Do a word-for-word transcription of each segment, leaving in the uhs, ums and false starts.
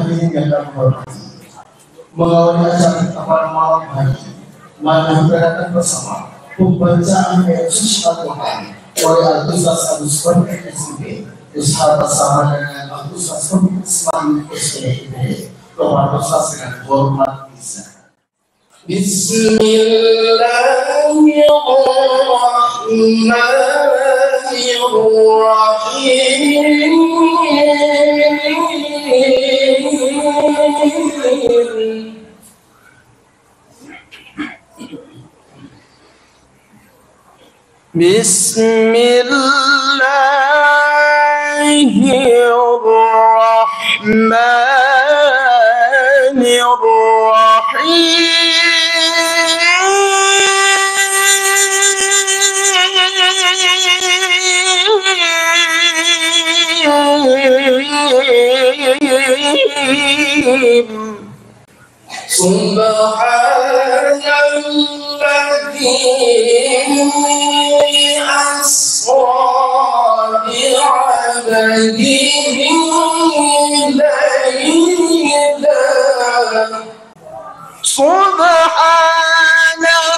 Hadirin yang kami hormati, mengawali acara kita pada malam hari, mari kita bersama pembacaan ayat suci Al-Quran oleh Al-Ustaz Agus Fahmi S M P, beserta bersama dengan Al-Ustaz Fahmi Ismail S M P, kepada Ustaz dengan hormat. بسم الله الرحمن الرحيم. بسم الله الرحمن الرحيم. سبحان الذي أسرى بعبده ليلا. سبحان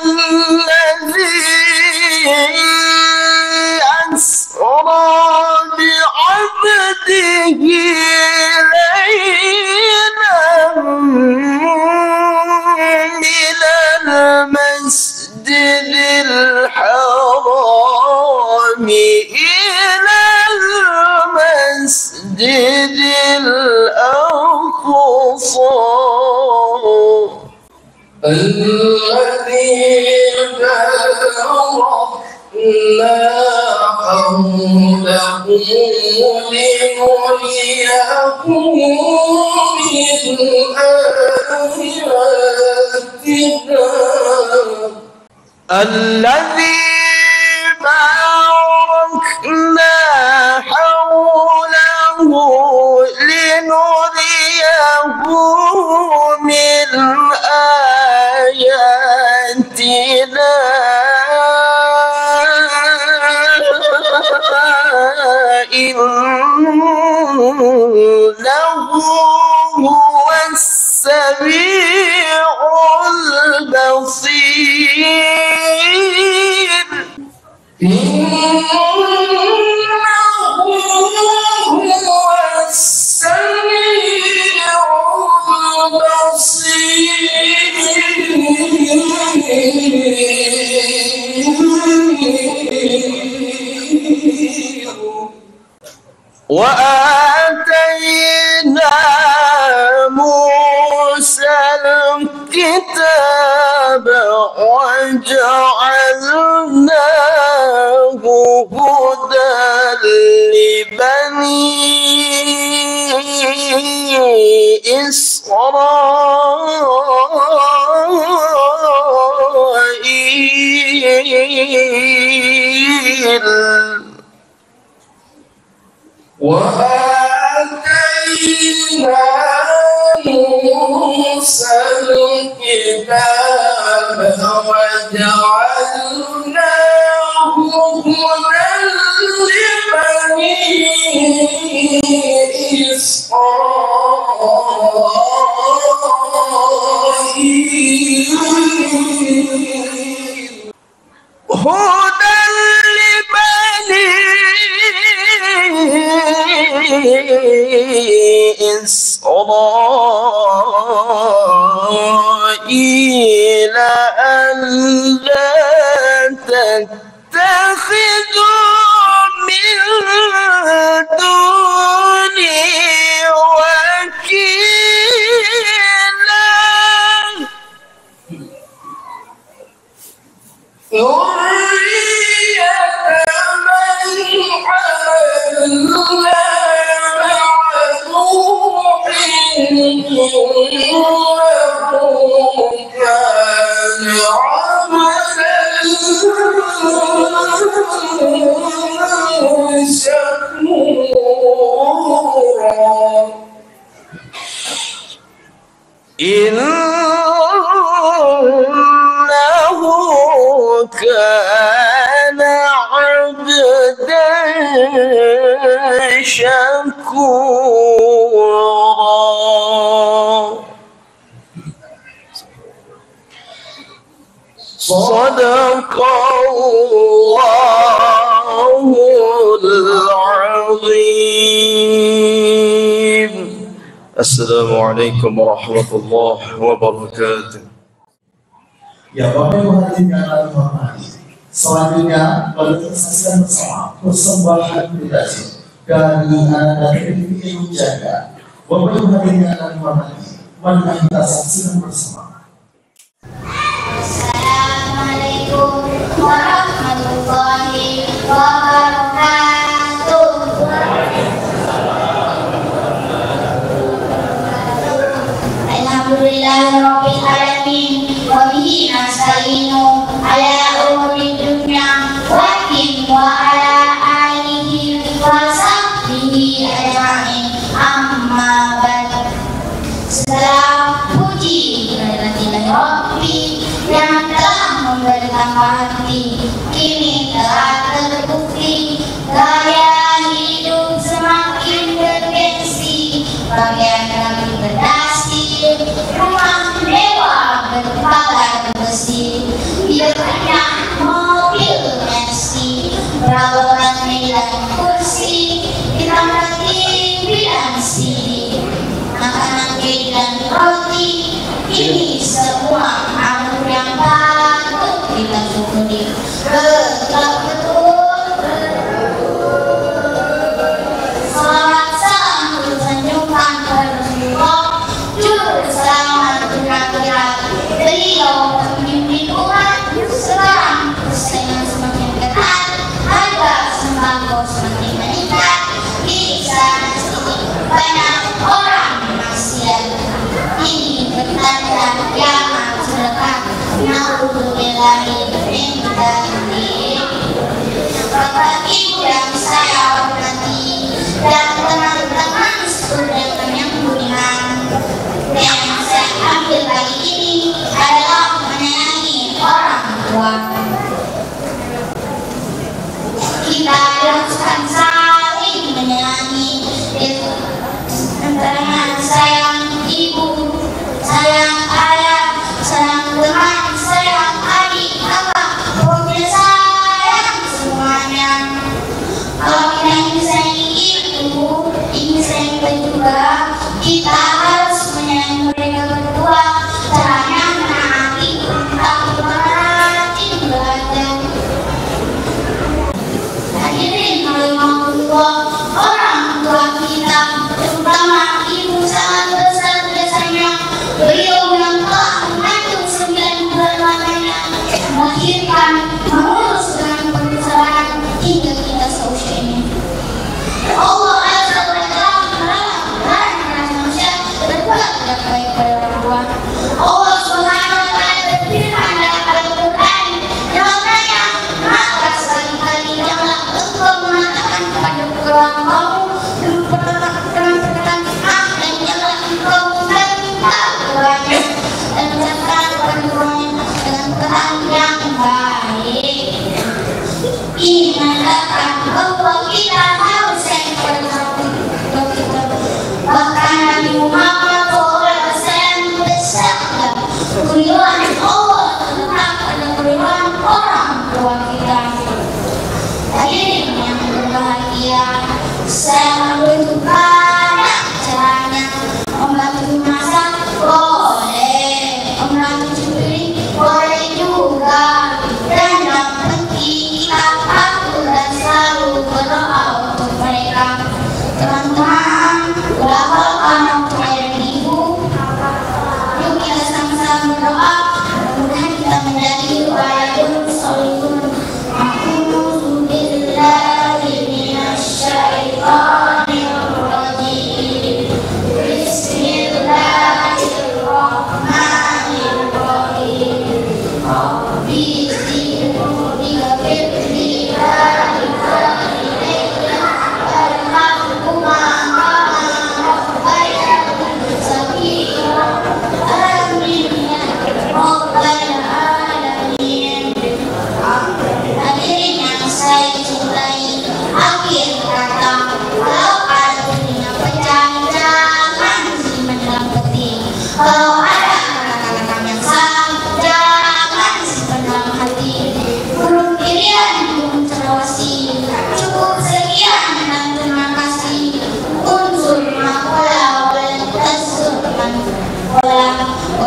الذي أسرى بعبده ليلا من المسجد الحرام إلى المسجد الأقصى الذي باركنا حوله لنريه من آياتنا. الذي باركنا حوله لنريه من آياتنا. إنه هو السميع البصير. إنه هو السميع البصير. وآتينا موسى الكتاب وجعلناه هدى لبني إسرائيل. وآتينا موسى الكتاب وجعلناه هدى لبني إسرائيل. هدى لبني إسرائيل ألا تتخذوا من دوني وكيلا. ذرية من حملنا مع نوح إنه كان عبدا شكورا. إنه كان عبدا شكورا. صدق الله العظيم. السلام عليكم ورحمة الله وبركاته. Ya, Bapak Ibu hadirin yang kami hormati. Selanjutnya, mari kita saksikan bersama persembahan meditasi dari anak-anak T P P I Jaga. Bapak Ibu hadirin yang kami hormati, mari kita saksikan bersama. Assalamualaikum warahmatullahi wabarakatuh. Alhamdulillahirabbil alamin, wa bihi nasta'inu ala umuri dunya waddin, wa ala alihi wa sahbihi ajma'in. Amma ba'd. Segala puji kepada Rabbi yang telah memberi tambah hati. Kini telah terbukti gaya hidup semakin bergengsi, pakaian kami berdasi, rumah mewah berpagar besi, hidupnya mobil Mercy, perabotan meja dan kursi, ditambah T V dan C D. Makanan, kue dan roti, ini semua anugerah yang patut kita syukuri. Betul, betul. Salawat salam tersanjungkan kepada Rasulullah, juru selamat dunia akhirat. Beliau pemimpin umat, sekarang persaingan semakin ketat, harga sembako semakin meningkat, di sana sini banyak orang maksiat. Ini pertanda kiamat sudah dekat. Naudzubillahi min dzalik. Bapak Ibu yang saya hormati dan teman-teman student yang budiman, tema yang saya ambil kali ini adalah menyayangi orang tua. Kita haruskan saling menyayangi, antara sayang ibu, sayang ayah, sayang teman, sayang adik, kakak, pokoknya sayang semuanya. Kalau kita ingin sayangi ibu, ingin sayangi juga, kita harus menyayangi mereka berdua. Caranya menaati perintah, rajin belajar. Hadirin rahimakumullah, orang tua kita, terutama ibu, sangat besar jasanya. Beliau yang telah mengandung sembilan bulan lamanya, melahirkan, mengurus dengan penuh sabar hingga kita seusia ini. Allah Azza wa Jalla melarang, melarang manusia berbuat tidak baik pada orang tua. Allah Subhanahu wa Ta'ala berfirman dalam Al-Quran, dalam ayat, "Maka sekali-kali janganlah engkau mengatakan kepada kedua orang tuamu dengan perkataan, dengan perkataan fitnah, dan janganlah engkau membentak keduanya, dan katakan kepada keduanya dengan perkataan yang baik." Ini menandakan bahwa kita harus sayang kepada orang tua kita. Bahkan Nabi Muhammad sallallahu alaihi wasallam bersabda, "Keridhaan Allah terletak pada keridhaan orang tua kita." Hadirin yang berbahagia, saya menunjuk banyak caranya. Membantu masak boleh, membantu cuci piring boleh juga. Dan yang penting kita patuh dan selalu berdoa untuk mereka. Teman-teman, udah hafal kan waktu dari ibu? Yuk kita sama-sama berdoa. Mudah-mudahan kita menjadi waladun sholihun. أعوذ بالله من الشيطان الرجيم. بسم الله الرحمن الرحيم. رب اغفر لي ولوالدي وارحمهما كما ربياني صغيرا. آمين يا رب العالمين. Hadirin yang saya cintai, akhir kata, kalau ada piring yang pecah, jangan disimpan dalam peti. Kalau ada kata-kata yang salah, jangan disimpan dalam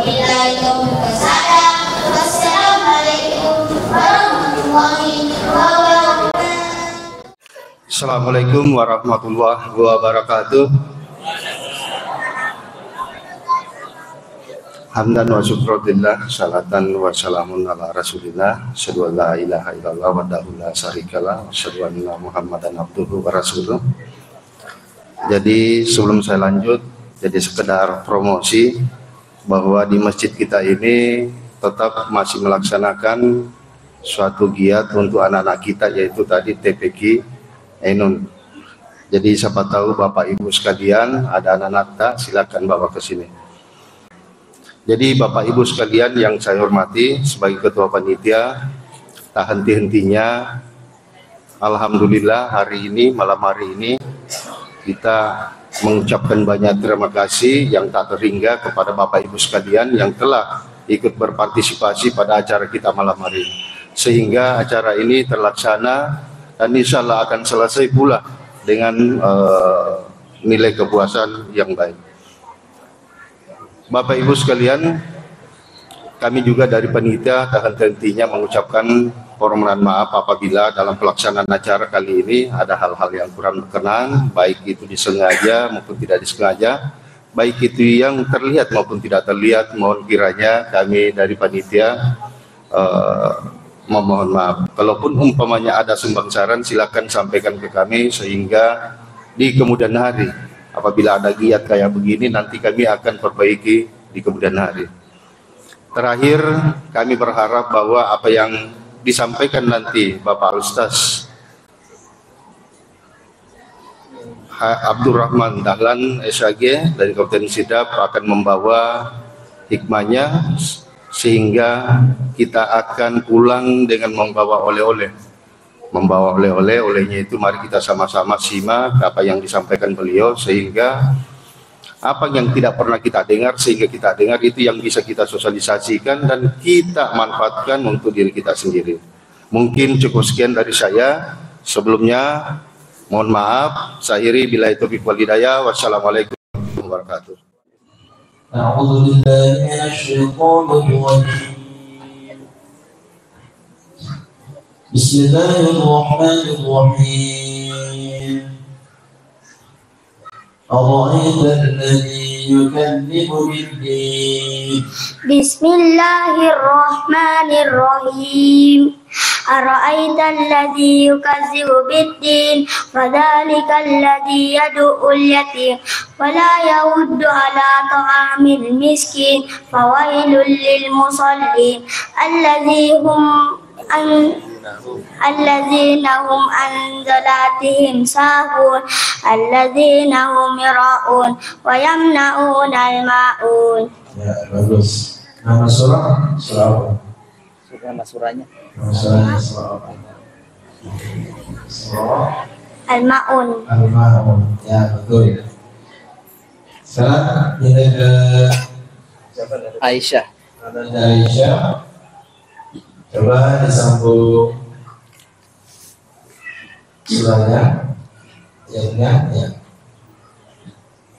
Wassalamualaikum warahmatullahi wabarakatuh. Assalamualaikum warahmatullahi wabarakatuh. Hamdan wa syukran lillah, salatan wa salamun ala Rasulillah, asyhadu an la ilaha illallah wahdahu la syarikalah, wa asyhadu anna Muhammadan abduhu wa rasuluh. Jadi, sebelum saya lanjut, jadi sekedar promosi bahwa di masjid kita ini tetap masih melaksanakan suatu giat untuk anak-anak kita, yaitu tadi T P Q Ainun. Jadi, siapa tahu Bapak Ibu sekalian ada anak-anak tak, silakan bawa ke sini. Jadi, Bapak Ibu sekalian yang saya hormati, sebagai ketua panitia, tak henti-hentinya, alhamdulillah, hari ini, malam hari ini, kita mengucapkan banyak terima kasih yang tak terhingga kepada Bapak Ibu sekalian yang telah ikut berpartisipasi pada acara kita malam hari ini. Sehingga acara ini terlaksana dan insya Allah akan selesai pula dengan, eh, nilai kepuasan yang baik. Bapak Ibu sekalian, kami juga dari panitia tak henti-hentinya mengucapkan permohonan maaf apabila dalam pelaksanaan acara kali ini ada hal-hal yang kurang berkenan, baik itu disengaja maupun tidak disengaja, baik itu yang terlihat maupun tidak terlihat. Mohon kiranya kami dari panitia, eh, memohon maaf. Kalaupun umpamanya ada sumbang saran, silakan sampaikan ke kami sehingga di kemudian hari, apabila ada giat kayak begini, nanti kami akan perbaiki di kemudian hari. Terakhir, kami berharap bahwa apa yang disampaikan nanti Bapak Ustaz Ha-, Abdurrahman Dahlan, S H G, dari Kabupaten Sidrap akan membawa hikmahnya, sehingga kita akan pulang dengan membawa oleh-oleh. Membawa oleh-oleh, olehnya itu mari kita sama-sama simak apa yang disampaikan beliau, sehingga apa yang tidak pernah kita dengar, sehingga kita dengar, itu yang bisa kita sosialisasikan dan kita manfaatkan untuk diri kita sendiri. Mungkin cukup sekian dari saya. Sebelumnya, mohon maaf. Saya akhiri, billahi taufiq wal hidayah. Wassalamualaikum warahmatullahi wabarakatuh. أعوذ بالله من الشيطان الرجيم. بسم الله الرحمن الرحيم. أرأيت الذي يكذب بالدين. بسم الله الرحمن الرحيم. أرأيت الذي يكذب بالدين فذلك الذي يدع اليتيم ولا يحض على طعام المسكين فويل للمصلين الذي هم عن الذين هم عن صلاتهم ساهون الذين هم يراءون ويمنعون الماعون. Ya, bagus. Nama surah? Surah apa? Surah, nama surahnya. Nama surahnya surah apa? Surah Al-Maun. Al-Maun. Ya, betul. Sekarang kita ke Aisyah. Anak Aisyah. Coba disambung suaranya. Ya, ya, ya.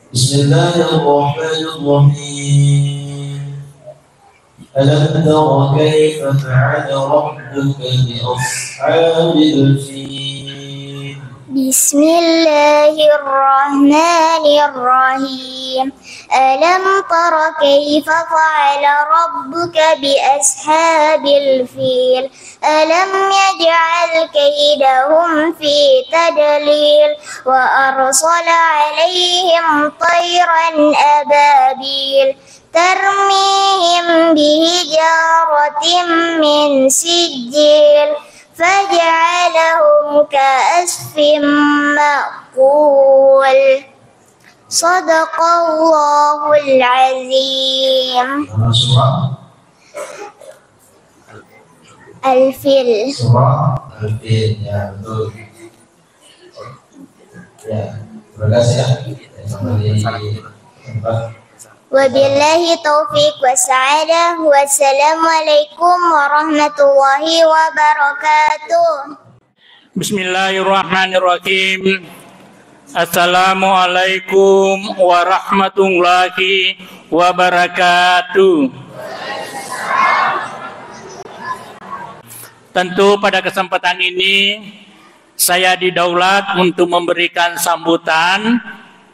بسم الله الرحمن الرحيم. ألم تر كيف فعل ربك بأصحاب الفيل؟ بسم الله الرحمن الرحيم. ألم تر كيف فعل ربك بأصحاب الفيل؟ ألم يجعل كيدهم في تضليل وأرسل عليهم طيرا أبابيل ترميهم بحجارة من سجيل فجعلهم كعصف مأكول. صدق الله العظيم. Nama surah? Al-Fil. Surah Al-Fil, ya, betul. Ya, terima kasih ya. Sama di tempat. Wabillahi taufiq wassa'adah. Wassalamualaikum warahmatullahi wabarakatuh. Bismillahirrahmanirrahim. Assalamualaikum warahmatullahi wabarakatuh. Tentu pada kesempatan ini saya didaulat untuk memberikan sambutan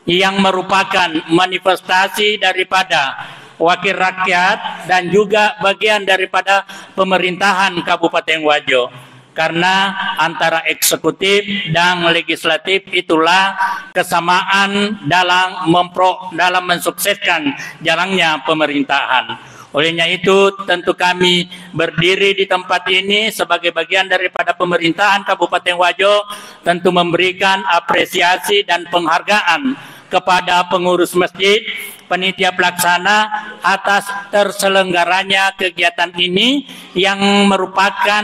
yang merupakan manifestasi daripada wakil rakyat dan juga bagian daripada pemerintahan Kabupaten Wajo. Karena antara eksekutif dan legislatif itulah kesamaan dalam mempro-, dalam mensukseskan jalannya pemerintahan. Olehnya itu, tentu kami berdiri di tempat ini sebagai bagian daripada pemerintahan Kabupaten Wajo, tentu memberikan apresiasi dan penghargaan kepada pengurus masjid, panitia pelaksana atas terselenggaranya kegiatan ini yang merupakan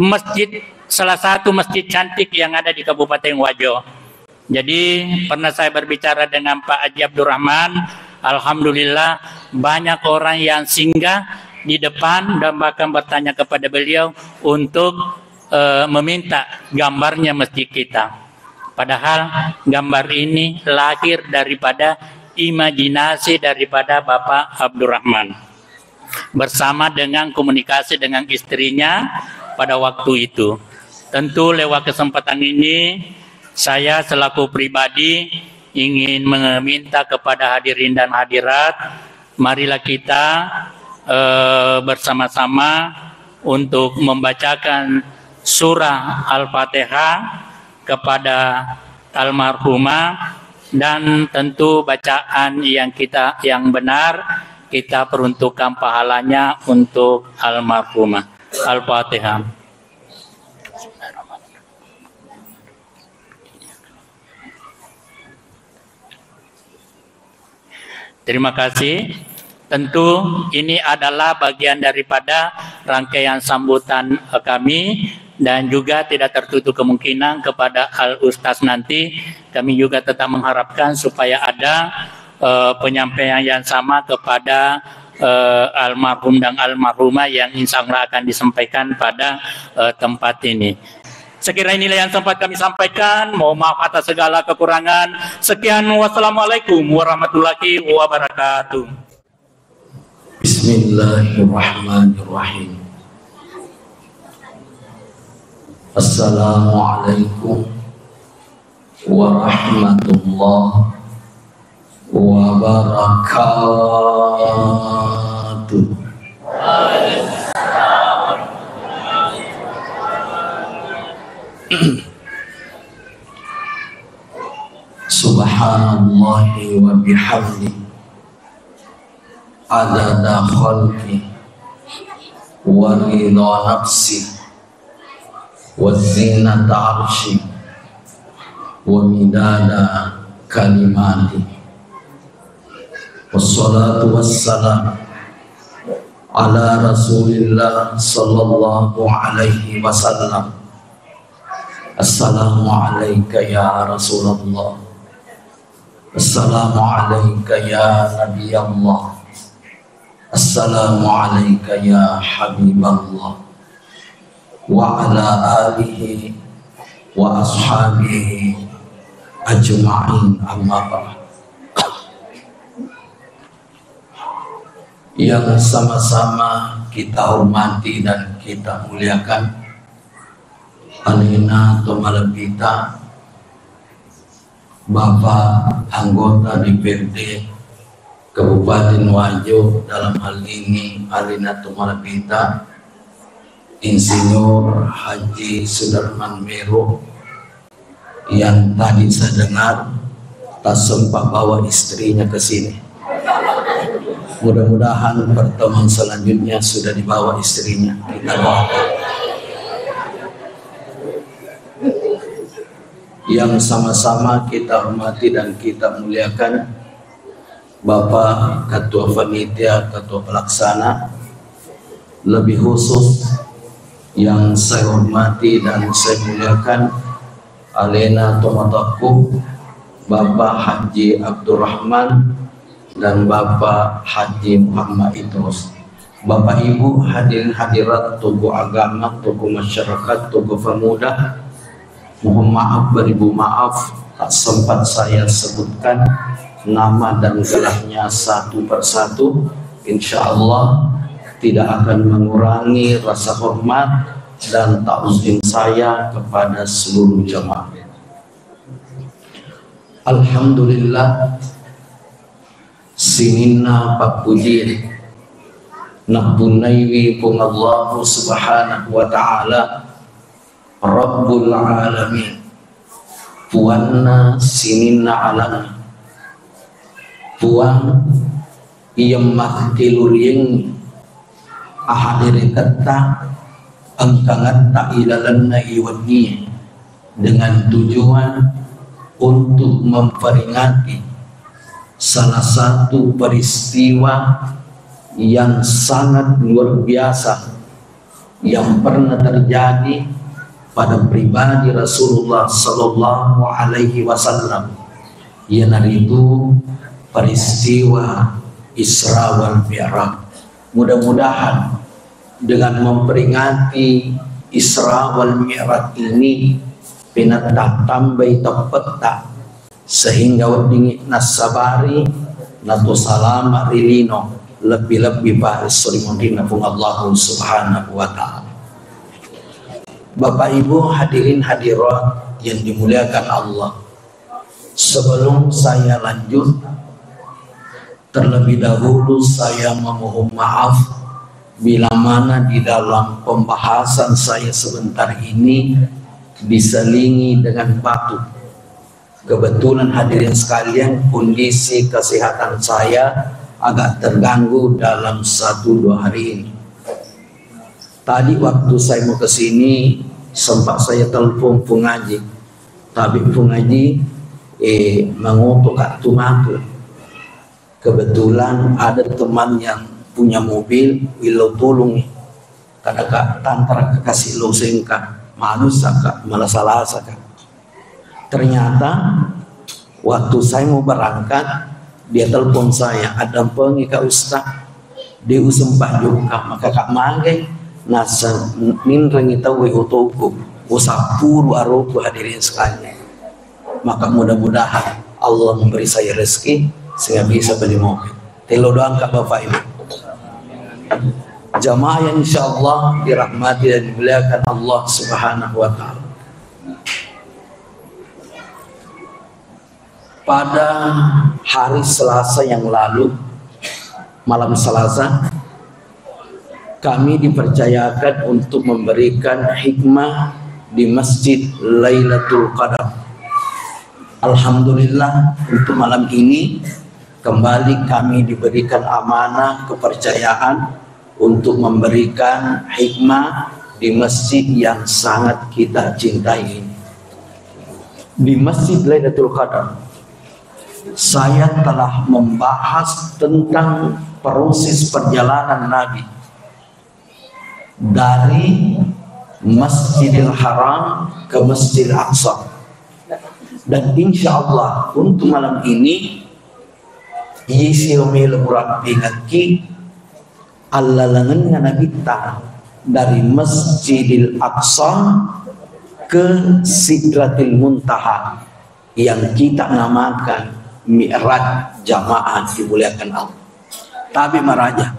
masjid, salah satu masjid cantik yang ada di Kabupaten Wajo. Jadi, pernah saya berbicara dengan Pak Haji Abdurrahman, alhamdulillah banyak orang yang singgah di depan dan bahkan bertanya kepada beliau untuk, eh, meminta gambarnya masjid kita. Padahal gambar ini lahir daripada imajinasi daripada Bapak Abdurrahman bersama dengan komunikasi dengan istrinya pada waktu itu. Tentu lewat kesempatan ini, saya selaku pribadi ingin meminta kepada hadirin dan hadirat, marilah kita, eh, bersama-sama untuk membacakan surah Al-Fatihah kepada almarhumah, dan tentu bacaan yang kita, yang benar, kita peruntukkan pahalanya untuk almarhumah. Al-Fatihah. Terima kasih. Tentu ini adalah bagian daripada rangkaian sambutan, eh, kami, dan juga tidak tertutup kemungkinan kepada Al Ustaz nanti. Kami juga tetap mengharapkan supaya ada, eh, penyampaian yang sama kepada, eh, almarhum dan almarhumah yang insya Allah akan disampaikan pada, eh, tempat ini. Sekira inilah yang sempat kami sampaikan. Mohon maaf atas segala kekurangan. Sekian, wassalamualaikum warahmatullahi wabarakatuh. Bismillahirrahmanirrahim. Assalamualaikum warahmatullahi wabarakatuh. Subhanallahi wa bihamdi, adada khalqi, wa ridha nafsi, wa zinata arshi, wa midada kalimati. Wassalatu wassalam ala Rasulillah sallallahu alaihi wasallam. Assalamu alaika ya Rasulullah. Assalamu alaika ya Nabi Allah. Assalamu alaika ya Habiballah. Wa ala alihi wa ashabihi ajma'in, amma ba'd. Yang sama-sama kita hormati dan kita muliakan, alena tomalebbita, Bapak anggota D P R D Kabupaten Wajo, dalam hal ini alena tomalebbita Insinyur Haji Sudarman Mero, yang tadi saya dengar tak sempat bawa istrinya ke sini. Mudah-mudahan pertemuan selanjutnya sudah dibawa istrinya. Kita doakan. Yang sama-sama kita hormati dan kita muliakan, Bapak Ketua Panitia, Ketua Pelaksana, lebih khusus yang saya hormati dan saya muliakan, alena tomatoakku, Bapak Haji Abdurrahman dan Bapak Haji Muhammad Idrus. Bapak Ibu hadirin hadirat, tokoh agama, tokoh masyarakat, tokoh pemuda, mohon maaf beribu maaf tak sempat saya sebutkan. nama dan gelarnya satu persatu, insya Allah tidak akan mengurangi rasa hormat dan takzim saya kepada seluruh jamaah. Alhamdulillah, sininna pappujié nappunnaiwi Puang Allahu Subhanahu wa Ta'ala, Rabbul Alamin, Puanna sininna alam, Puang iya makkeluriengngi ahadireketta engkangetta ilalenna iwennie dengan tujuan untuk memperingati salah satu peristiwa yang sangat luar biasa yang pernah terjadi pada pribadi Rasulullah sallallahu alaihi wasallam, iyanaritu peristiwa Isra wal Mi'raj. Mudah-mudahan dengan memperingati Isra wal Mi'raj ini, pinetta tambai teppetta sehingga weddingngi nassabari nato salama ri lino, lebbi-lebbi pa esso ri munrinna Puang Allahu Subhanahu wa Ta'ala. Bapak Ibu hadirin hadirat yang dimuliakan Allah, sebelum saya lanjut, terlebih dahulu saya memohon maaf bila mana di dalam pembahasan saya sebentar ini diselingi dengan batuk. Kebetulan hadirin sekalian, kondisi kesehatan saya agak terganggu dalam satu dua hari ini. Tadi waktu saya mau ke sini, sempat saya telepon Pung Haji. Tapi Pung Haji, eh, mangoto ka tu matu. Kebetulan ada teman yang punya mobil, willau tulungi. Kada ka tantara ka kasi lo sengka, manusa ka, malasa-lasa ka. Ternyata waktu saya mau berangkat, dia telepon saya, "Addampengi ka Ustaz, de usempat jokka, maka ka magai, nasa ninrengi tau otoku, usappuru aroku." Hadirin sekalian, maka mudah-mudahan Allah memberi saya rezeki sehingga bisa beli mobil. Telo doang ka Bapak Ibu. Jamaah yang insya Allah dirahmati dan dimuliakan Allah Subhanahu wa Ta'ala. Pada hari Selasa yang lalu, malam Selasa, kami dipercayakan untuk memberikan hikmah di Masjid Lailatul Qadar. Alhamdulillah, untuk malam ini kembali kami diberikan amanah kepercayaan untuk memberikan hikmah di masjid yang sangat kita cintai ini. Di Masjid Lailatul Qadar, saya telah membahas tentang proses perjalanan Nabi dari Masjidil Haram ke Masjidil Aqsa. Dan insya Allah untuk malam ini, isi melo urampingakki allalengenna Nabitta dari Masjidil Aqsa ke Sidratil Muntaha yang kita namakan Mi'raj, jamaah dimuliakan Allah. Tapi maraja,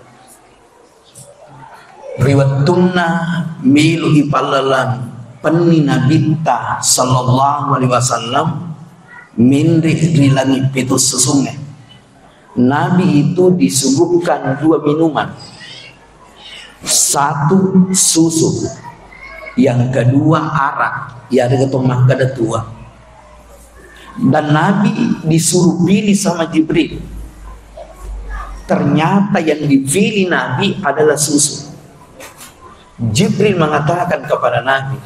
ri wettunna melo ipallaleng penni Nabitta sallallahu alaihi wasallam menre ri langi pitu susungnge, Nabi itu disuguhkan dua minuman. Satu susu, yang kedua arak, ya ada ketong makkeda tua. Dan Nabi disuruh pilih sama Jibril. Ternyata yang dipilih Nabi adalah susu. Jibril mengatakan kepada Nabi,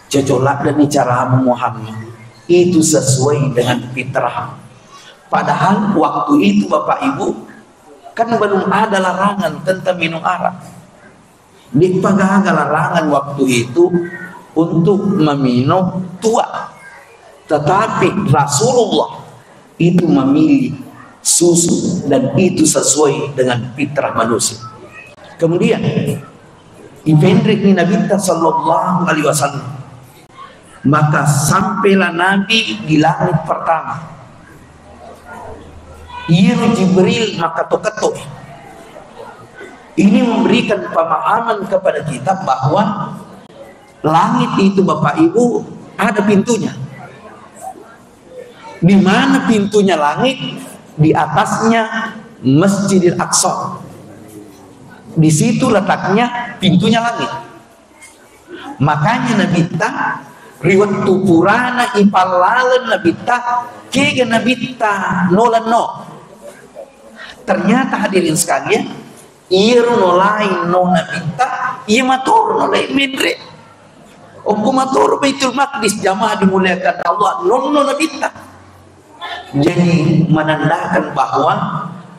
"Cocok ladde'ni caramu Muhammad, itu sesuai dengan fitrah." Padahal waktu itu Bapak Ibu, kan belum ada larangan tentang minum arak. De'pa gaga larangan waktu itu untuk meminum tua. Tetapi Rasulullah itu memilih susu dan itu sesuai dengan fitrah manusia. Kemudian, ipenrekni Nabitta sallallahu alaihi wasallam. Maka sampailah Nabi di langit pertama. Iyaro Jibril makketo-keto. Ini memberikan pemahaman kepada kita bahwa langit itu, Bapak Ibu, ada pintunya. Di mana pintunya langit? Di atasnya Masjidil Aqsa. Di situ letaknya pintunya langit. Makanya Nabitta, ri wettu purana ipallaleng Nabitta, kega Nabitta nolenno. Ternyata, hadirin sekalian, iyaro nolainno Nabitta, iya matoro nolai menre. Okko matoro Baitul Maqdis, jamaah dimuliakan Allah, nonno Nabitta. Jadi, menandakan bahwa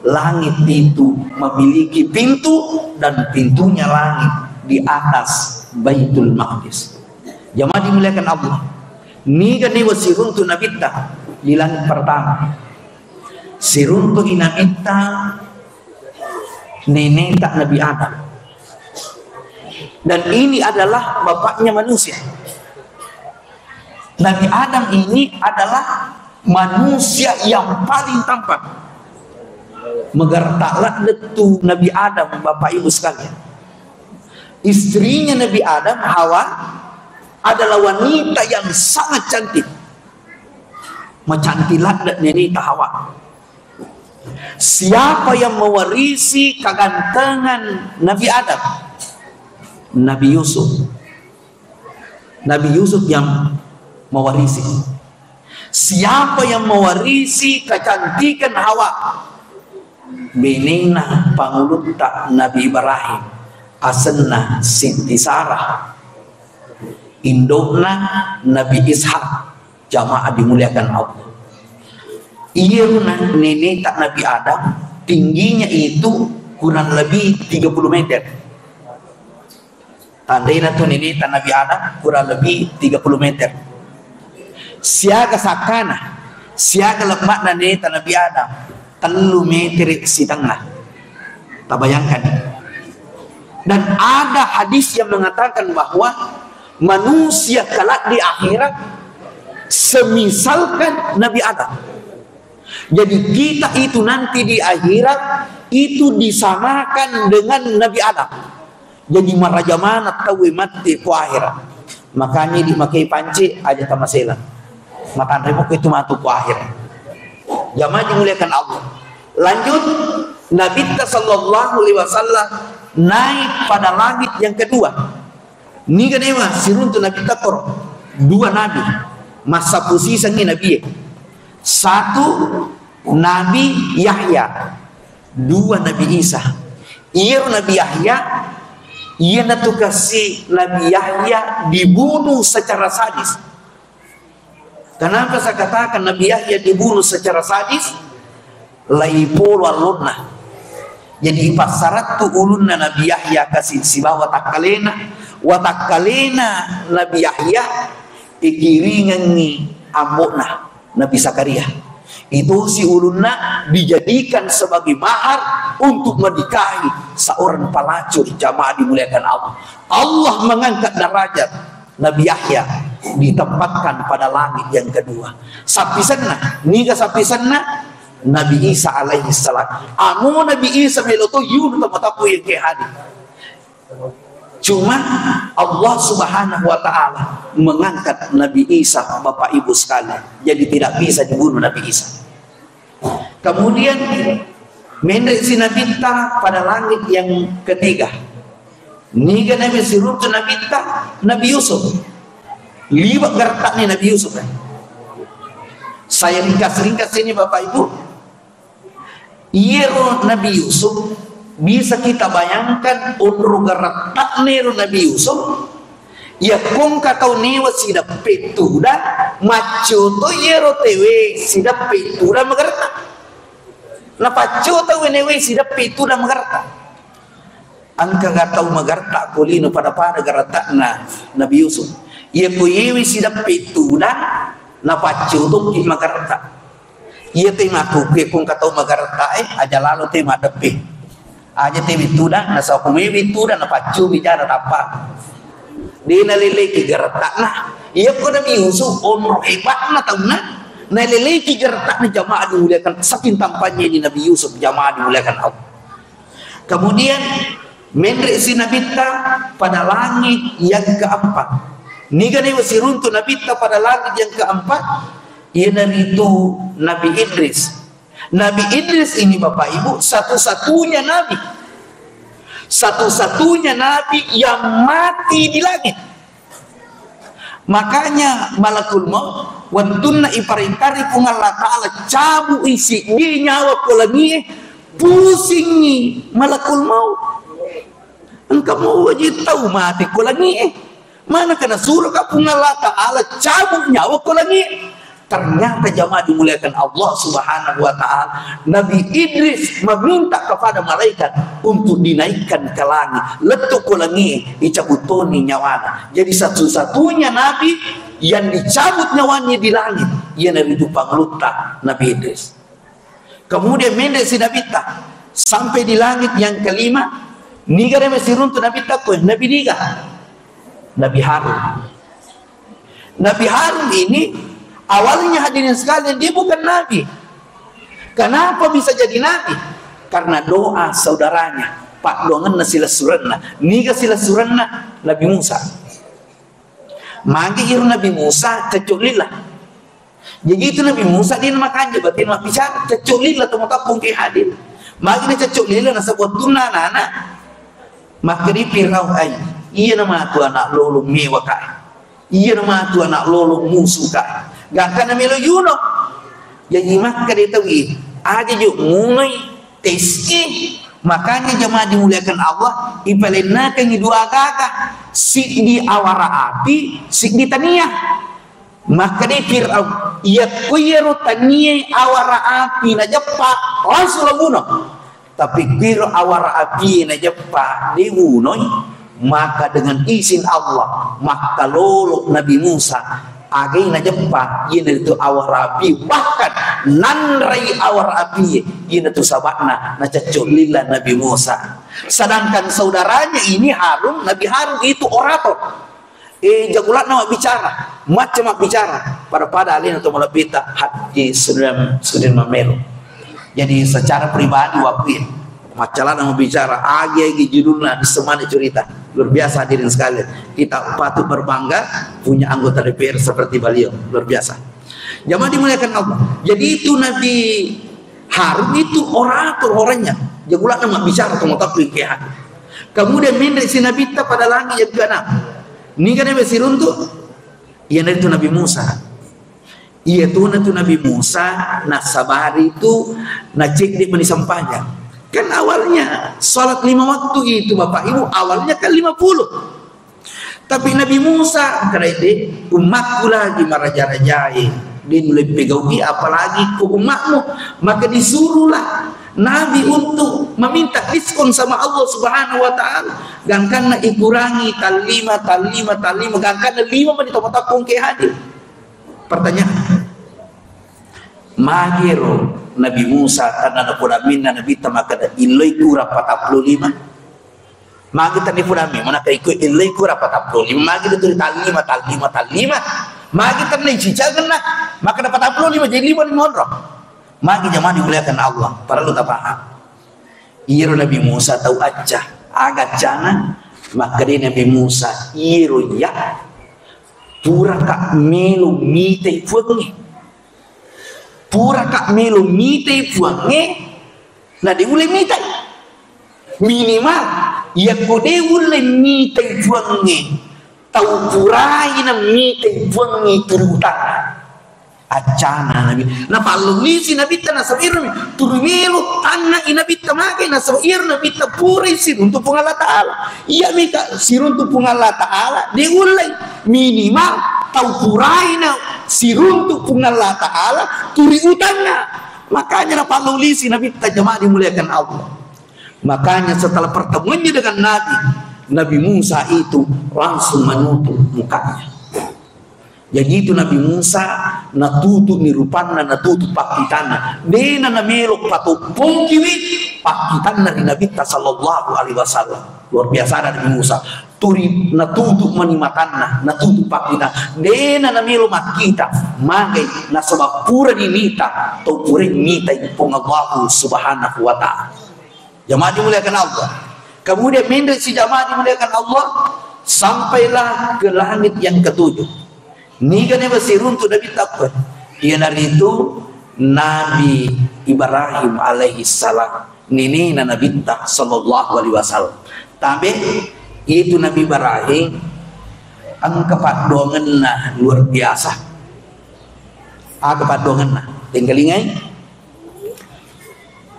langit itu memiliki pintu dan pintunya langit di atas Baitul Maqdis. Jamaah dimuliakan Allah, niga niwa siruntu Nabitta di langit pertama? Siruntu i Nabitta neneta Nabi Adam. Dan ini adalah bapaknya manusia. Nabi Adam ini adalah manusia yang paling tampan. Magarta ladde tu Nabi Adam, Bapak Ibu sekalian. Istrinya Nabi Adam, Hawa, adalah wanita yang sangat cantik. Macantik ladde neneta Hawa. Siapa yang mewarisi kegantengan Nabi Adam? Nabi Yusuf. Nabi Yusuf yang mewarisi. Siapa yang mewarisi kecantikan Hawa? Benena pangulutta Nabi Ibrahim, asenna Siti Sarah. Indokna Nabi Ishak, jamaah dimuliakan Allah. Iyaro na-, neneta Nabi Adam, tingginya itu kurang lebih tiga puluh meter. Tandena tu neneta Nabi Adam kurang lebih tiga puluh meter. Siaga sakkana, siaga lemma'na neneta Nabi Adam, tellu meter sitengah. Tabayangkan. Dan ada hadis yang mengatakan bahwa manusia kelak di akhirat semisalkan Nabi Adam. Jadi, kita itu nanti di akhirat itu disamakan dengan Nabi Adam. Jadi, maraja maneng tauwe matti ko akhirat. Makanya idi makkei panci, aja tamaselang. Matanre mukko itu matu ko akhirat. Jamaah dimuliakan Allah. Lanjut, Nabitta sallallahu alaihi wasallam naik pada langit yang kedua. Niga newa siruntu Nabitta koro? Dua nabi. Massappu sisengngi nabie. Satu Nabi Yahya, dua Nabi Isa. Iyaro Nabi Yahya, iyanatu kasi Nabi Yahya dibunuh secara sadis. Kenapa saya katakan Nabi Yahya dibunuh secara sadis? Lai polo allonna. Jadi, ipassarattu ulunna Nabi Yahya kasi sibawa watakkalena. Watakkalena Nabi Yahya ikiringengngi ambo'na Nabi Zakaria. Itusi ulunna dijadikan sebagai mahar untuk menikahi seorang pelacur, jamaah dimuliakan Allah. Allah mengangkat derajat Nabi Yahya, ditempatkan pada langit yang kedua. Sappisenna, niga sappisenna? Nabi Isa alaihi salam. Amo Nabi Isa melo to yunu tama tapu yang ke hadis. Cuma Allah Subhanahu wa Ta'ala mengangkat Nabi Isa, Bapak Ibu sekalian. Jadi, tidak bisa dibunuh Nabi Isa. Kemudian, menre si Nabitta pada langit yang ketiga. Niga nami siruntu Nabitta? Nabi Yusuf. Liwa garatta'ni Nabi Yusuf, eh. Saya ringkas-ringkas ini, Bapak Ibu. Iyaro Nabi Yusuf, bisa kita bayangkan onro garatta'na ero Nabi Yusuf. Iya kongka tau newa sideppe tudang, maccoto iyaro tewe sideppe tudang magaretta. Napaccoto we newe sideppe tudang magaretta. Engkaga tau magaretta ko lino pada-pada garatta'na Nabi Yusuf? Iya ko yewe sideppe tudang, napaccotokki magaretta. Iya te makkukkue kongka tau magaretta e, aja lalo te maddeppe. Aja te wettuda, nasaba ko mewe wettuda, napaccomi jana tappa. De naleleki garatta'na. Iya ko Nabi Yusuf, onro hebatna taunna. Naeleleki geretakna, jamaah dimuliakan, saking tampannya ini Nabi Yusuf, jamaah dimuliakan Allah. Kemudian menre si Nabitta pada langit yang keempat. Niga naewa siruntu Nabitta pada langit yang keempat? Iyanaritu Nabi Idris. Nabi Idris ini, Bapak Ibu, satu-satunya nabi. Satu-satunya nabi yang mati di langit. Makanya malakul maut, wettunna iparentari Puang Allah Ta'ala, cabu'i siddi nyawa ko langie, pusingi malakul maut. Engka muaji tau mate ko langie. Manakah nasuroka Puang Allah Ta'ala cabut nyawa ko langie? Ternyata, jamaah dimuliakan Allah Subhanahu wa Ta'ala, Nabi Idris meminta kepada malaikat untuk dinaikkan ke langit. Lettu ko langie, dicabut toni nyawana. Jadi, satu-satunya nabi yang dicabut nyawanya di langit, iyanaritu Panglutta Nabi Idris. Kemudian menre si Nabitta sampai di langit yang kelima. Niga naewa siruntu Nabitta ko? Nabi niga? Nabi Harun. Nabi Harun ini awalnya, hadirin sekalian, dia bukan nabi. Kenapa bisa jadi nabi? Karena doa saudaranya, paddoangenna silessurenna. Niga silessurenna? Nabi Musa. Magi iro Nabi Musa cecco lila. Jadi itu Nabi Musa, dia makanja, berarti mabbicara, cecco lila to matappung ke hadir. Magi na cecco lila, nasaba wettunna anak-anak, makkeda Firaun, "Ai, iya na matu anak lolo mewa ka. Iya na matu anak lolo musu ka." Gangka na melo yuno. Jadi makkeda tau i, aja jo munoi teski. Makanya, jamaah dimuliakan Allah, ipalennakengi dua gaga, siddi awara api, siddi tania. Makkeda Firaun, "Iya, ko iyaro tanie awara api najeppa, langsung labuno. Tapi ko iyaro awara api najeppa, dewunoi." Maka dengan izin Allah, makkalolo Nabi Musa, agai najeppa, iyanaritu awara api, bahkan nanrai awara api, iyanatu saba'na nacecco lila Nabi Musa. Sedangkan saudaranya ini Harun, Nabi Harun itu orator. Eh, jago ladde mabbicara, macca mabbicara. Pada-pada alena to malebbita, Haji Sudirman, Sudirman Melo. Jadi secara pribadi waktu itu, macca ladde mabbicara, agi-agi judulna, disemani cerita. Luar biasa, hadirin sekalian. Kita patut berbangga punya anggota D P R seperti beliau. Luar biasa. Jamaah dimuliakan Allah. Jadi itu Nabi Harun itu orator orangnya. Jago ladde mabbicara, to matappung ke hadir. Kemudian menre si Nabitta pada langit yang keenam. Niga naewa siruntu? Iyanaritu Nabi Musa. Iyatuna tu Nabi Musa nasabari tu, nacedde mani sempajang. Kan awalnya salat lima waktu itu, Bapak Ibu, awalnya kan lima puluh. Tapi Nabi Musa, "Engka de, ummakku lagi maraja-rajai, de nulle pegauki apalagi ko ummakmu." Maka disuruhlah Nabi untuk meminta diskon sama Allah Subhanahu wa Ta'ala. Gangkanna ikurangi tallima, tallima, tallima, gangkanna lima mani to matappung ke hadir. Pertanyaan, magiro Nabi Musa tanna napoda minna Nabitta makkeda, "Illoi kura patappulo lima"? Magi tenni pudami, manaka iko illai kura patappulo lima, magi tu tuli tallima, tallima, tallima. Magi tenni cicagenna, maka dapat patappulo lima, jadi lima ni monro. Magi jamaah dimuliakan Allah, parellu tapaham. Iyaro Nabi Musa tau acca, aga accana, makkeda Nabi Musa, iyaro iya, puraka melo mitai puangnge. Puraka melo mitai puangnge, na de ulle mitai. Minimal, yakko de ulle mitai puangnge, tau puraina mitai puangnge turi utanna. Accana Nabi. Napallolisi Nabitta nasaba iro mi. Turi melo tanna i Nabitta mage nasaba iro Nabitta purai siruntu Puang Allah Ta'ala. Iya mika siruntu Puang Allah Ta'ala, de ullai. Minimal, tau puraina siruntu Puang Allah Ta'ala, turi utanna. Makanya napallolisi Nabitta, jamaah dimuliakan Allah. Makanya setelah pertemuannya dengan Nabi, Nabi Musa itu langsung menutup mukanya. Jadi itu Nabi Musa natutup ni rupanna, natutup pakkitanna. Dena namelo patoppongkiwi pakkitanna ri Nabitta sallallahu alaihi wasallam. Luar biasa ada Nabi Musa. turi natutup mani matanna, natutup pakkita. Dena namelo makkita, magai nasaba pura dinita, to pura nita Puang Allah Subhanahu wa Ta'ala. Jamaah dimuliakan Allah. Kemudian menre si jamaah dimuliakan Allah, sampailah ke langit yang ketujuh. Niga ne basiruntu Nabi takkue? Iyanaritu Nabi Ibrahim alaihi salam, nenena Nabitta sallallahu alaihi wasallam. Tabe itu Nabi Ibrahim engka paddoangenna luar biasa. Aga paddoangenna? Tengkalingai.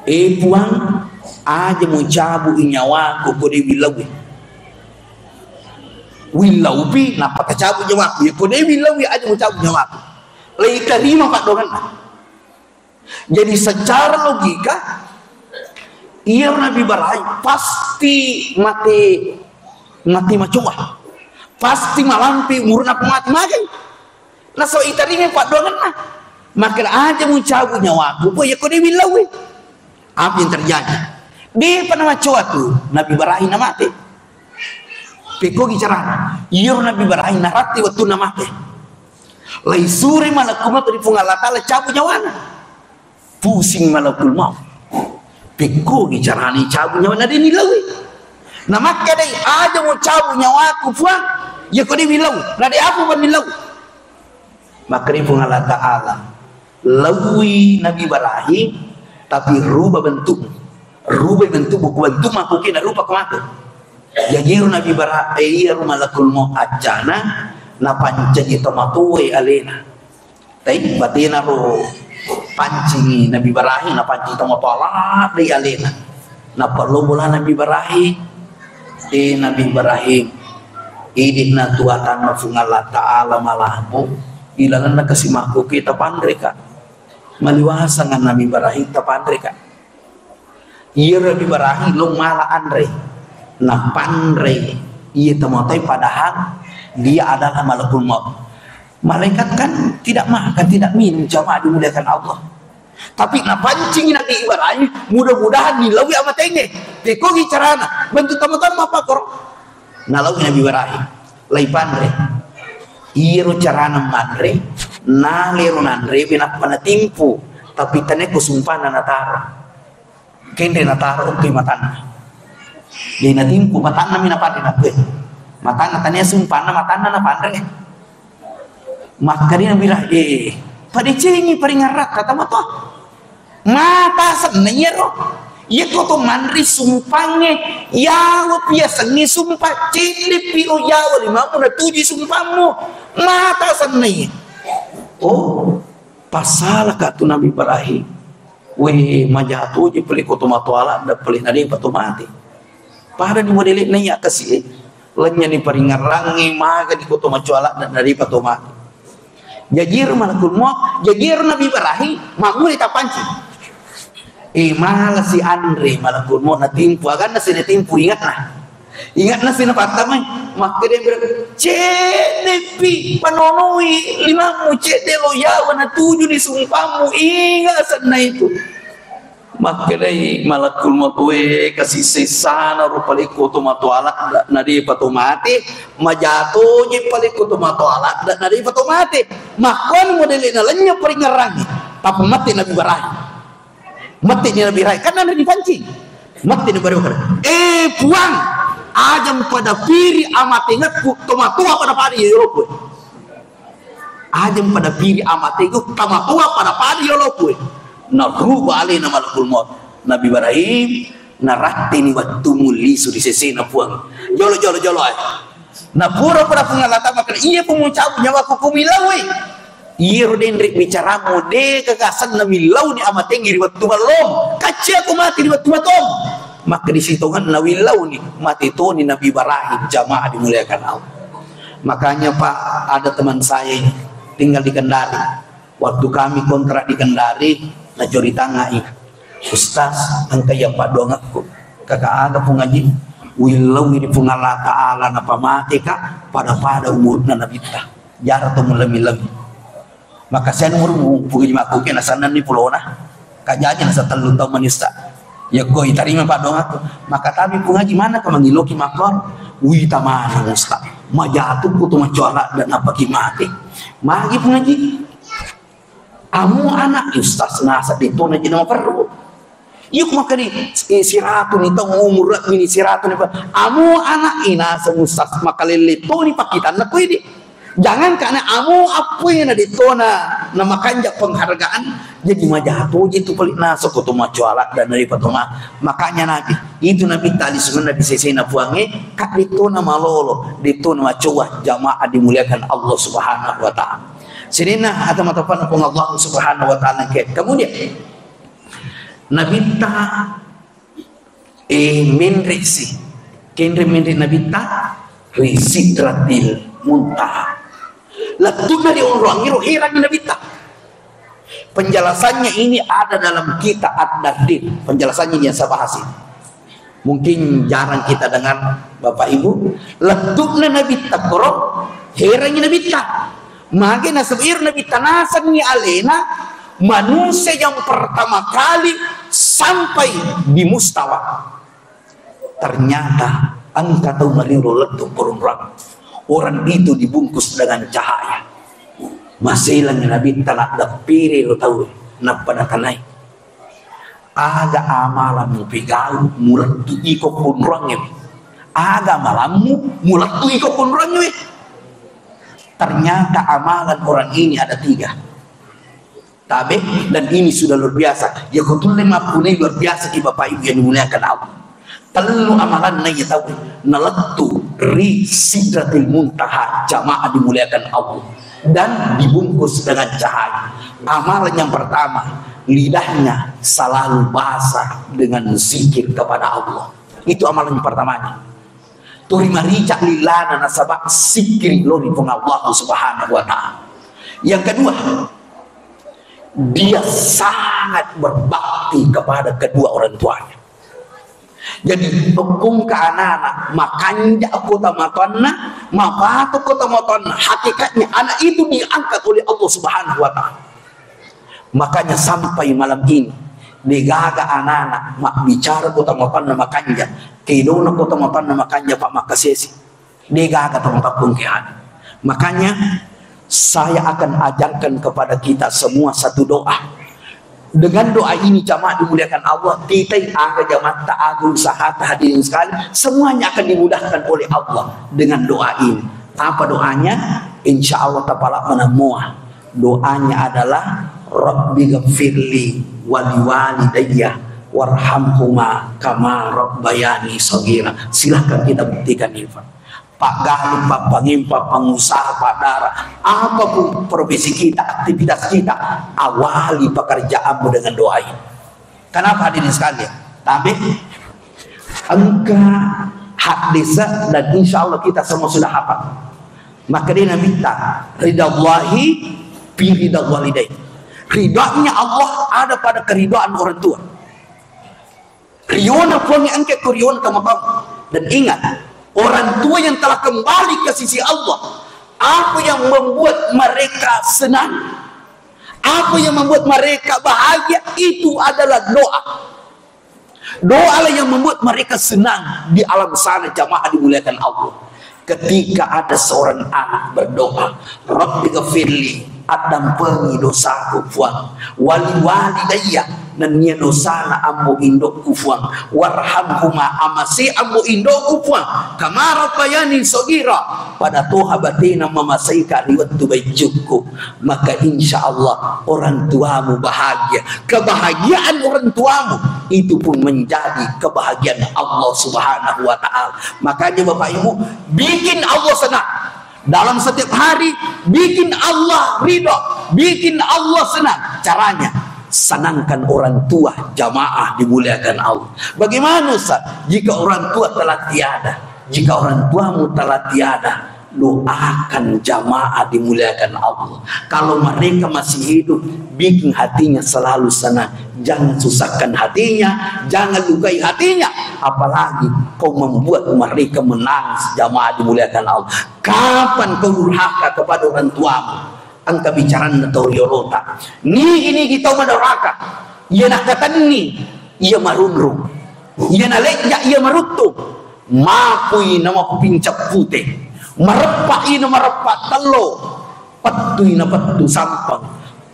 Eh Puang, aja mucabu nyawaku ko de willaui. Willaupi, nappa tacabu nyawaku. Ya ko de willaui, aja mucabu nyawaku. Lai tarima paddoangenna. Jadi secara logika, iya Nabi Ibrahim pasti mate, mate macoa. Pasti malampe umurna mate magai. Nasaba itaringai paddoangenna. Makkeda aja mucabu nyawaku, po yakko de willaui. Apa yang terjadi? Depa namacoa tu Nabi Ibrahim namate. Pekkogi carana. Iyaro Nabi Ibrahim naratti wettunna mate. Lai sure malakul maut ri Puang Allah Taala cabu nyawana. Pusing malakul maut. Pekkogi carana cabu nyawana de nillaui. Namakkedai aja mucabu nyawaku Puang. Yakko de willaui. Nade apa pa nillaui? Makkedai Puang Allah Taala, laui Nabi Ibrahim, tapi rubah bentuk. Rubah bentuk, buku bentuk makkuke narupa ko mate. Jaji ero Nabi Ibrahim, eh, iyaro malakul maut accana, napancaji tomatoae alena. Tai batena ro pancingi Nabi Ibrahim, napancing tomatoa ladde alena. Nappa lo bola Nabi Ibrahim, eh, Nabi Ibrahim, idi'na tu atanna Puang Allah Taala malampu ilalenna kasimakku kita panreka. Maliwasang Nabi Ibrahim tapanreka. Iya Nabi Ibrahim lo mala anre. Napanre iya tomatoae padahal dia adalah malakul maut. Malaikat kan tidak makan, tidak minum, jamaah dimuliakan Allah. Tapi napancing Nabi Ibrahim, mudah-mudahan nilaui amatengnge. Pekkogi carana, bentuk tomatoa mappakoro. Nalaui Nabi Ibrahim, lai panre. Iyaro carana manre, nalero nanre, nappa natimpu. Tapi tania ko sumpana nataro. Kenre nataro okko matanna. Jadi natimpu matanna mi napanre nakkue. Matanna tania sumpana, matanna napanre. Makkedai Nabi Ibrahim, eh, padecengi paringerrakka tomatoa. Mata senna iyaro. Iyako to manre sumpangnge, yawa piasengngi sumpa, ceddepi lo yawa limammu natuju sumpammu. Mata senna iya. Oh, pasalaka tu Nabi Ibrahim. We, majatoji pale ko tomatoa ladde pale nadepa to mate. Pada ni modele'na iya kasi e. Lanynyani paringerrangnge, magani ko tomatoa ladde nadepa to mate. Jaji ero malakul maut, jaji ero Nabi Ibrahim, mammulai tapancing. Eh, malasi anre malakul maut natimpu, aganna si natimpu ingatna. Ingatna si napattamai, makkeda Ibrahim, ceddepi panonoi limammu, cedde lo yawa natuju ni sumpammu, ingat senna itu. Makkedai malakul maut, we, kasi sessana ro pale ko tomatoa ladde nadepa to mate, majatoji pale ko tomatoa ladde nadepa to mate. Makkuani modele'na lanynya paringerrangnge. Tapi mate Nabi Ibrahim. Mate ni Nabi Ibrahim, kan nanre dipancing. Mate ni Ibrahim, eh Puang, aja mpada piri amatengekku, tomatoa pada-pada yolokue. Aja mpada piri amatengekku, tomatoa pada-pada yolokue. Naruba alena malakul maut. Nabi Ibrahim, naratteni wettummu lisu ri sesena Puang. Jolo, jolo, jolo, eh. Napura pada Puang Allah Taala makkeda, iya pu mucabu nyawaku ko milaui. Iyaro denre bicaramu, de kagasenna millauni amatengnge ri wettu mallom. Kacce aku mati ri wettu matom. Makkeda sitongenna willauni, mati toni Nabi Ibrahim, jamaah dimuliakan Allah. Makanya Pak, ada teman saya ini tinggal di Kendari. Waktu kami kontrak di Kendari, nacuritangai, Ustaz, engka iya paddoangekku. Kaka aga Puang Haji, willaui ri Puang Allah Taala napamateka pada-pada umurna nabitta. Jara to mulami-lami. Maka sen umur Puang Haji makkuke nasannanni pulona. Kajaji nasa tellu taung mani Ustaz. Yakko itarima paddoangakku, maka tabi Puang Haji, manakah mangiloki makkuaro? Wita maneng Ustaz, majatukku tu macoa ladda napaki mate. Magi Puang Haji? Amo anak Ustaz nasa detona jena maperru. Yuk makani, eh, siratuni taung umur mini siratuni pa. Amo anak inasa Ustaz makalelle toni pakitanna ko idi. Jangankan amo appoe na detona na makanja penghargaan, jadi majatoji tu pali nasa ko to macoa ladda na ripa toma. Makanya Nabi, itu Nabi tali sunna Nabi sesena Puangnge, ka detona malolo, detona macoa jamaah dimuliakan Allah Subhanahu wa Ta'ala. Sininna ata matopanna Puang Allah Subhanahu wa Ta'ala ke. Kemudian, Nabitta, eh, menre si. Kenre menre Nabitta ri Sidratil Muntaha. Lettu'na ri onroangngero herangi Nabitta. Penjelasannya ini ada dalam kitab Ad-Dardir. Penjelasannya yang saya bahas ini. Mungkin jarang kita dengar, Bapak Ibu. Lettu'na Nabitta koro, herangi Nabitta. Mage nasaba iro Nabitta nasengngi alena manusia yang pertama kali sampai di mustawa. Ternyata engka tau mariolo lettu korong-rong. Orang itu dibungkus dengan cahaya. Maselang Nabitta naddeppiri ro tau, nappa natanai. Aga amalammu pegau mulettu iko konroangnge? Aga amalammu mulettu iko konroangnge? Ternyata amalan orang ini ada tiga. Tabe, dan ini sudah luar biasa. Ya, kutulle mappunai luar biasa ki Bapak Ibu yang dimuliakan Allah. Tellu amalanna iya tau nalettu ri Sidratil Muntaha, jamaah dimuliakan Allah, dan dibungkus dengan cahaya. Amalan yang pertama, lidahnya selalu basah dengan zikir kepada Allah. Itu amalan yang pertamanya. Tuli marica lilana nasaba zikir lori Puang Allah Subhanahu wa Ta'ala. Yang kedua, dia sangat berbakti kepada kedua orang tuanya. Jadi, tokkungka anak-anak, makanja ko tomatoanna, mapato ko tomatoanna, hakikatnya anak itu diangkat oleh Allah Subhanahu wa Ta'ala. Makanya sampai malam ini, degaga anak-anak mabbicara ko tomatoanna makanja, kedona ko tomatoanna makanja, Pak, makkasesi. Degaga tau matappungke anu. Makanya, saya akan ajarkan kepada kita semua satu doa. Dengan doa ini, jamaah dimuliakan Allah, titai aga jamatta, aga usahata, hadirin sekalian, semuanya akan dimudahkan oleh Allah dengan doa ini. Apa doanya? Insya Allah tapala menemua. Doanya adalah, "Rabbi ghafirli waliwalidayya warhamhuma kama rabbayani shaghira." Silahkan kita buktikan, ikhwan. Paggalu, pappangeng, pappangusaha, paddara, apapun profesi kita, aktivitas kita, awali pekerjaanmu dengan doa ini. Kenapa, hadirin sekalian? Tapi engka haddesa dan insya Allah kita semua sudah hafal. Maka dia Nabi ta, "Ridallahi fi ridal walidain." Ridhonya Allah ada pada keridhaan orang tua. Riona Puang engka ko riona tomatoa. Dan ingat, orang tua yang telah kembali ke sisi Allah, apa yang membuat mereka senang, apa yang membuat mereka bahagia, itu adalah doa. Doalah yang membuat mereka senang di alam sana, jamaah dimuliakan Allah. Ketika ada seorang anak berdoa, "Rabbi ghafirli," addampengi dosaku, Puang, "wali walidayya," nennia dosana ambo indokku, Puang, "warhamhuma," amase ambo indokku, Puang, "kama rabbayani shaghira," pada toha batena mamaseika ri wettu baicukku, maka insya Allah orang tuamu bahagia. Kebahagiaan orang tuamu itu pun menjadi kebahagiaan Allah Subhanahu wa Ta'ala. Makanya, Bapak Ibu, bikin Allah senang dalam setiap hari, bikin Allah ridho, bikin Allah senang. Caranya, senangkan orang tua, jamaah dimuliakan Allah. Bagaimana, Ustaz, jika orang tua telah tiada? Jika orang tuamu telah tiada, doakan, jamaah dimuliakan Allah. Kalau mereka masih hidup, bikin hatinya selalu senang. Jangan susahkan hatinya, jangan lukai hatinya. Apalagi kau membuat mereka menangis, jamaah dimuliakan Allah. Kapan kau durhaka kepada orang tuamu? Engka bicaranna tau riolota. Nigi-nigi tau madoraka. Iya nakkatenni. iya marunrung, iya nalejja iya maruttung, mapui na mapupincang pute, mareppa'i na mareppa tello, pettui na pettu sampeng,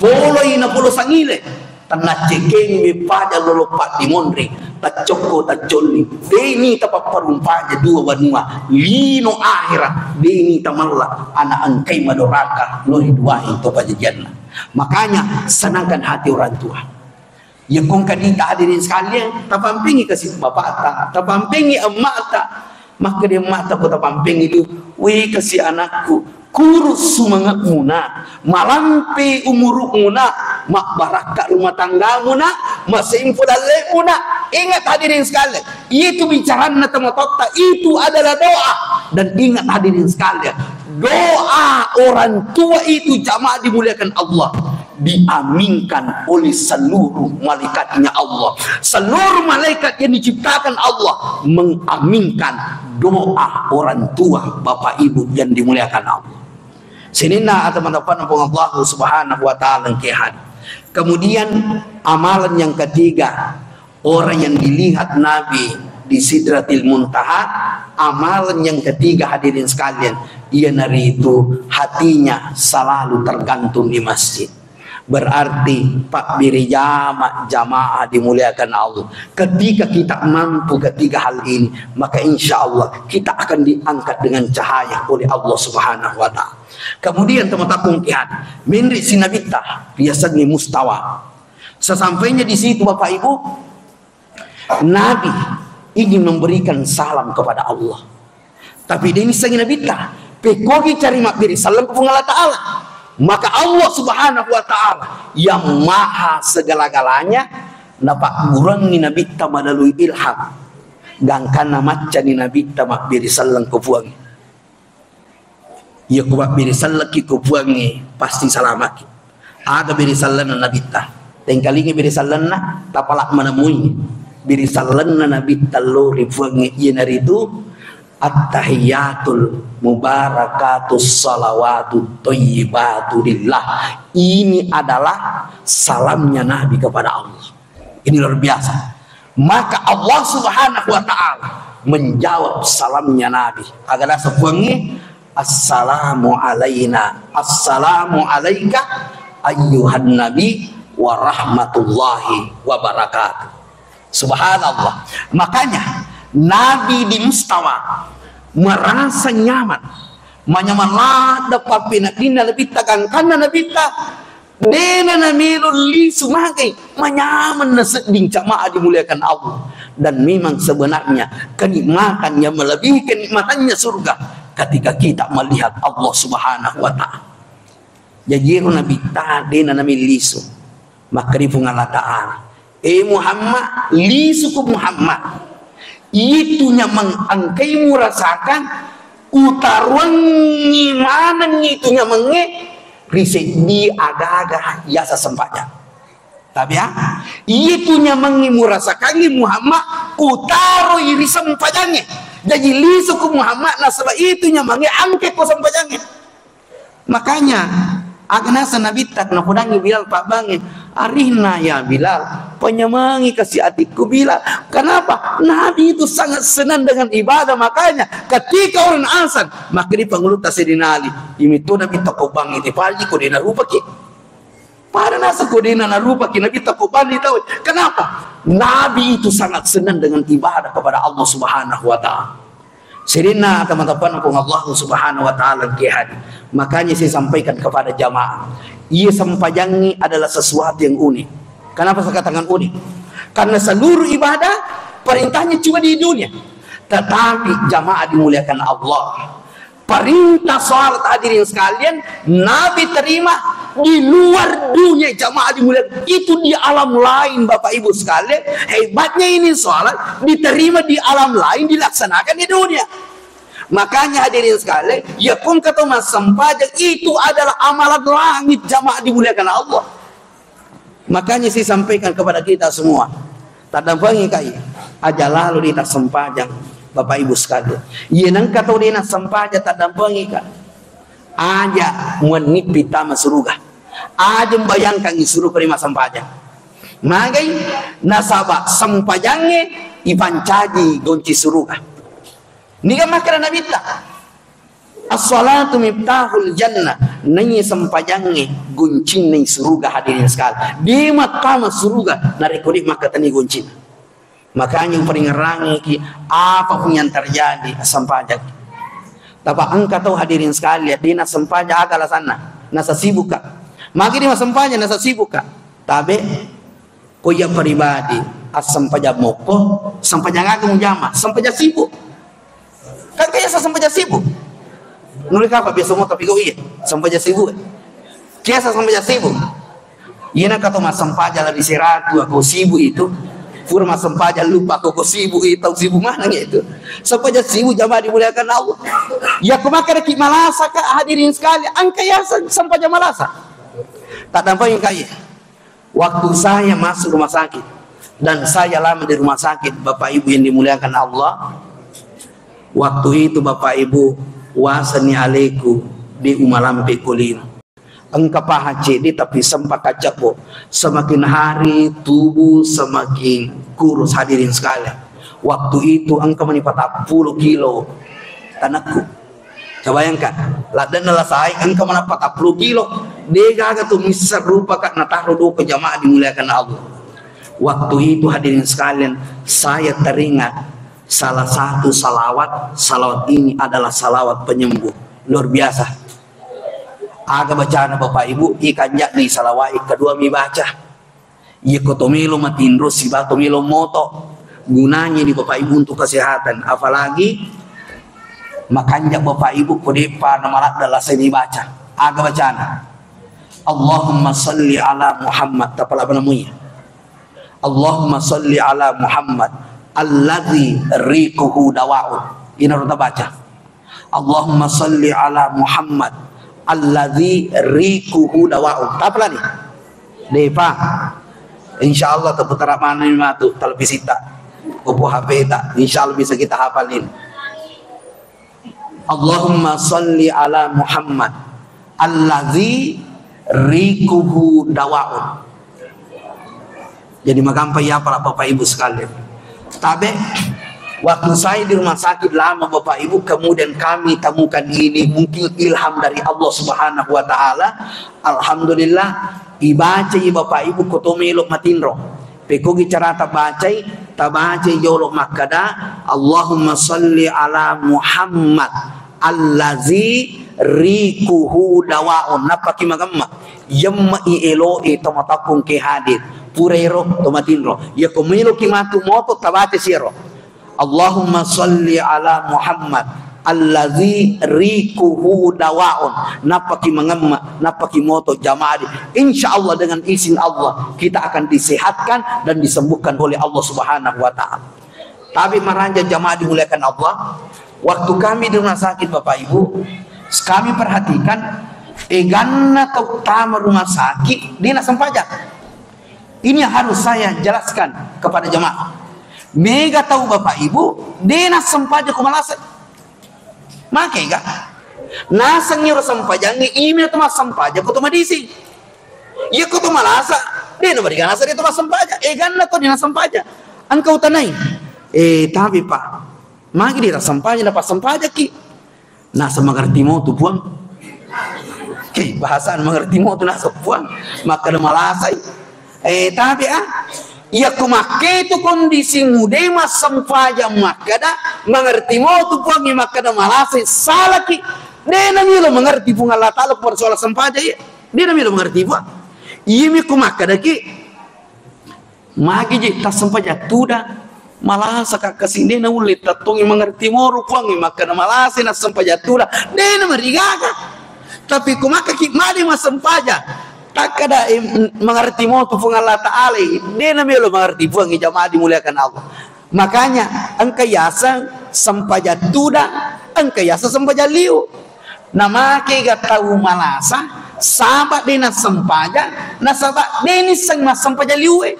poloi na polo sangile, tennaccekengi mepaja lolo paddimonri, taccokko taccolli, deni tapapparumpaja dua banua, lino akhirat, deni tamalla ana engkai madoraka lori duai to pajajianna. Makanya senangkan hati orang tua. Iya kongka dita hadirin sekalian, tapampengi kasi bapakta, tapampengi emma'ta. Makkeda emma'ta ko tapampengi tu, "Wé kasi anakku, kurus sumange'muna, malampe umuru'muna, mabbarakka rumah tanggamuna, masempo dalle'muna." Ingat hadirin sekalian, itu bicaranna tomatoatta, itu adalah doa. Dan ingat hadirin sekalian, doa orang tua itu jamaah dimuliakan Allah diaminkan oleh seluruh malaikatnya Allah. Seluruh malaikat yang diciptakan Allah mengaminkan doa orang tua, Bapak Ibu yang dimuliakan Allah. Sininna atau mendapat Puang Allah Subhanahu wa Ta'ala yang kehan. Kemudian amalan yang ketiga, orang yang dilihat Nabi di Sidratil Muntaha, amalan yang ketiga hadirin sekalian, iyanaritu hatinya selalu tergantung di masjid. Berarti pabbiri jama, jamaah dimuliakan Allah. Ketika kita mampu ketiga hal ini, maka insya Allah kita akan diangkat dengan cahaya oleh Allah Subhanahu wa Ta'ala. Kemudian teman-teman, menri sinabitta biasanya mustawa. Sesampainya di situ, Bapak Ibu, Nabi ingin memberikan salam kepada Allah. Tapi dia misalnya Nabitta, pekogi cari mabbiri sallam ke Puang Allah Ta'ala. Maka Allah Subhanahu wa Ta'ala yang maha segala-galanya, napaggurangi Nabitta melalui ilham. Gangkanna maccani Nabitta mabbiri sallam ke Puang. Iya, ku mabbiri sellekki ku Puangnge, pasti salamaki. Aga biri sellenna Nabitta? Tengkalingi biri sellenna, tapala menemui biri sellenna Nabitta lo ri Puangnge, iyanaritu attahiyatul mubarakatus salawatut thayyibatu lillah. Ini adalah salamnya Nabi kepada Allah. Ini luar biasa. Maka Allah Subhanahu wa Ta'ala menjawab salamnya Nabi. Aga naseng Puangnge, "Assalamu alaina, assalamu alaika ayyuhan nabi wa rahmatullahi wa barakatuh." Subhanallah. Makanya Nabi di mustawa merasa nyaman. Manyaman ladde pappeneddinna Nabitta, gangkanna Nabitta. Dena namelo lisu magai, manyameng nasedding jamaah dimuliakan Allah. Dan memang sebenarnya kenikmatan yang melebihi kenikmatannya surga ketika kita melihat Allah Subhanahu wa Ta'ala. Jaji ero Nabitta dena namelo lisu. Makkeda Puang Allah Ta'ala, "Eh Muhammad, lisuku Muhammad. Itu nyameng engkai murasakan, utaruangngi manengngi itu nyamengnge ri seddi aga-aga yasa sempajang." Tapi ya, itu nyamengngi murasakangngi Muhammad, utaroi ri sempajangnge. Jaji lisuku Muhammad nasaba itu nyamengnge angke ko sempajangnge. Makanya, aga naseng Nabitta napodangngi Bilal pabbangnge, "Arihna ya Bilal, panyamangi kasi atikku Bilal." Kenapa? Nabi itu sangat senang dengan ibadah. Makanya, ketika orang azan, makkeda pangulutta Sayyidina Ali, "Imi tu Nabitta ko bangngi, tepaji ko dena rupaki." Pada naseng ko dena narupaki Nabitta ko bangngi tau. Kenapa? Nabi itu sangat senang dengan ibadah kepada Allah Subhanahu wa Ta'ala. Sininna teman-teman Puang Allah Subhanahu wa Ta'ala ke hadir. Makanya saya sampaikan kepada jamaah, iya sempajangngi adalah sesuatu yang unik. Kenapa saya katakan unik? Karena seluruh ibadah perintahnya cuma di dunia. Tetapi jamaah dimuliakan Allah, perintah salat hadirin sekalian, Nabi terima di luar dunia, jamaah dimuliakan. Itu di alam lain, Bapak Ibu sekalian. Hebatnya ini salat diterima di alam lain, dilaksanakan di dunia. Makanya hadirin sekalian, ya pun kata mas sempajang itu adalah amalan langit, jamaah dimuliakan Allah. Makanya saya sampaikan kepada kita semua, taddampengi kai, aja lalo dita sempajang, Bapak Ibu sekalian. Iya nengka tau dena sempajang, taddampengi ka. Aja muannippi tama suruga. Aja bayangkan suruga ri massempajang. Magai? Nasaba sempajangnge ipancaji gonci suruga. Niga makkeda Nabitta, "As-salatu miftahul jannah." Naiya sempajangnge guncinna suruga, hadirin sekalian. De mattama suruga narekko de makkatenni guncinna. Makanya uparingerrangiki, apapun yang terjadi, sempajang. Tapa engka tau, hadirin sekalian, de nassempajang, aga alasanna? Nasa sibukka. Magi de massempajang, nasa sibukka. Tabe, ko iya pribadi, assempajang mokko, sempajang aga mujama? Sempajang sibuk. Kan kaya sa sempajang sibuk. Nuli kapa biasa mo tapi kau iya, sempajang sibuk. Kiasa sempajang sibuk. Iyana kato massempajang lebih seratu ako sibuk itu. Pura massempajang lupa ako ko sibuk itu, sibuk mana itu. Sempajang sibuk jamaah dimuliakan Allah. Ya, ko makkadaki malasa, Kak, hadirin sekalian, engka yaseng sempajang malasa. Tak dampingi kaya. Waktu saya masuk rumah sakit dan saya lama di rumah sakit, Bapak Ibu yang dimuliakan Allah, waktu itu Bapak Ibu, wasani aleku di umalampe kolino. Engka paha cedde tapi sempa kacabbo. Semakin hari tubuh semakin kurus, hadirin sekalian. Waktu itu engka mani patappulo kilo tanakku. Coba bayangkan, laddenna lasai engka manappa tappulo kilo, degaga tu misseng rupa, Kak, nataro doko jamaah dimuliakan Allah. Waktu itu, hadirin sekalian, saya teringat salah satu salawat. Salawat ini adalah salawat penyembuh. Luar biasa. Aga bacana, Bapak Ibu, ikanja'ni salawai kedua mi baca. Iya ko to melo matinro siba to melo moto. Gunanya ini, Bapak Ibu, untuk kesehatan. Apalagi makanja, Bapak Ibu, ko depa namaladda lasai ni baca. Aga bacana? Allahumma salli ala Muhammad. Tapala bana muya. Allahumma salli ala Muhammad alladzi riquhu dawaun. Inaro tabaca. Allahumma salli ala Muhammad alladzi riquhu dawaun. Tapalani? Depa. Insya Allah taputara maneng matu televisitta. Opo H P ta. Insya Allah bisa kita hafalin. Allahumma salli ala Muhammad alladzi riquhu dawaun. Jadi magampang ya para Bapak Ibu sekalian. Tabe, waktu saya di rumah sakit lama, Bapak Ibu, kemudian kami temukan ini, mungkin ilham dari Allah Subhanahu wa Ta'ala. Alhamdulillah, ibacai Bapak Ibu ko to melo matinro. Pekogi carata bacai, tabacai jolo makkada, Allahumma salli ala Muhammad alladzi riquhu dawaun. Nappaki magemma. Yemma i elo e to matakkung ke hadir. Pura ero to matinro. Yako meloki matu moto, tabaca siero. Allahumma salli ala Muhammad alladzi riquhu dawaun. Nappaki mangemma, nappaki moto jamaah di. Insya Allah, dengan izin Allah, kita akan disehatkan dan disembuhkan oleh Allah Subhanahu wa Ta'ala. Tapi maranja jamaah dimuliakan Allah, waktu kami di rumah sakit, Bapak Ibu, kami perhatikan, eganna tau tama rumah sakit, dia nak sempajang. Ini yang harus saya jelaskan kepada jemaah. Mega tau Bapak Ibu, de nassempajang ko malasa. Makega naseng iro sempajangnge, imi to massempajang ko to madising. Iya ko to malasa, de namariga naseng de to massempajang. Eganna to de nassempajang. Engka utanai. Eh, tapi Pak, magi de nassempajang, napassempajakki. Naseng mangerti motu, Puang. Hei, bahasana mangerti motu naseng, Puang. Makkeda malasai. Eh, tapi, ah, iya ko makketu kondisimu de massempajang makkeda, mangerti motu, Puang, iya makkeda malasai, salaki. De namelo mangerti Puang Allah Ta'ala ko persoalan sempajang, iya. De namelo mangerti, Puang. Iyami ko makkedaki, Magi je tassempajang tudang, malasa ka kasing de naulle tattongi mangerti moru Puangnge makkeda malasa nassempajang tudang, de namarigaga. Tapi ko makkaki made massempajang, takkeda, eh, mangerti motu Puang Allah Ta'ala, de namelo mangerti Puangnge, jamaah dimuliakan Allah. Makanya engka yaseng sempajang tudang, engka yaseng sempajang liu. Namakega tau malasa, saba de nassempajang, nasaba de nisseng massempajang liue.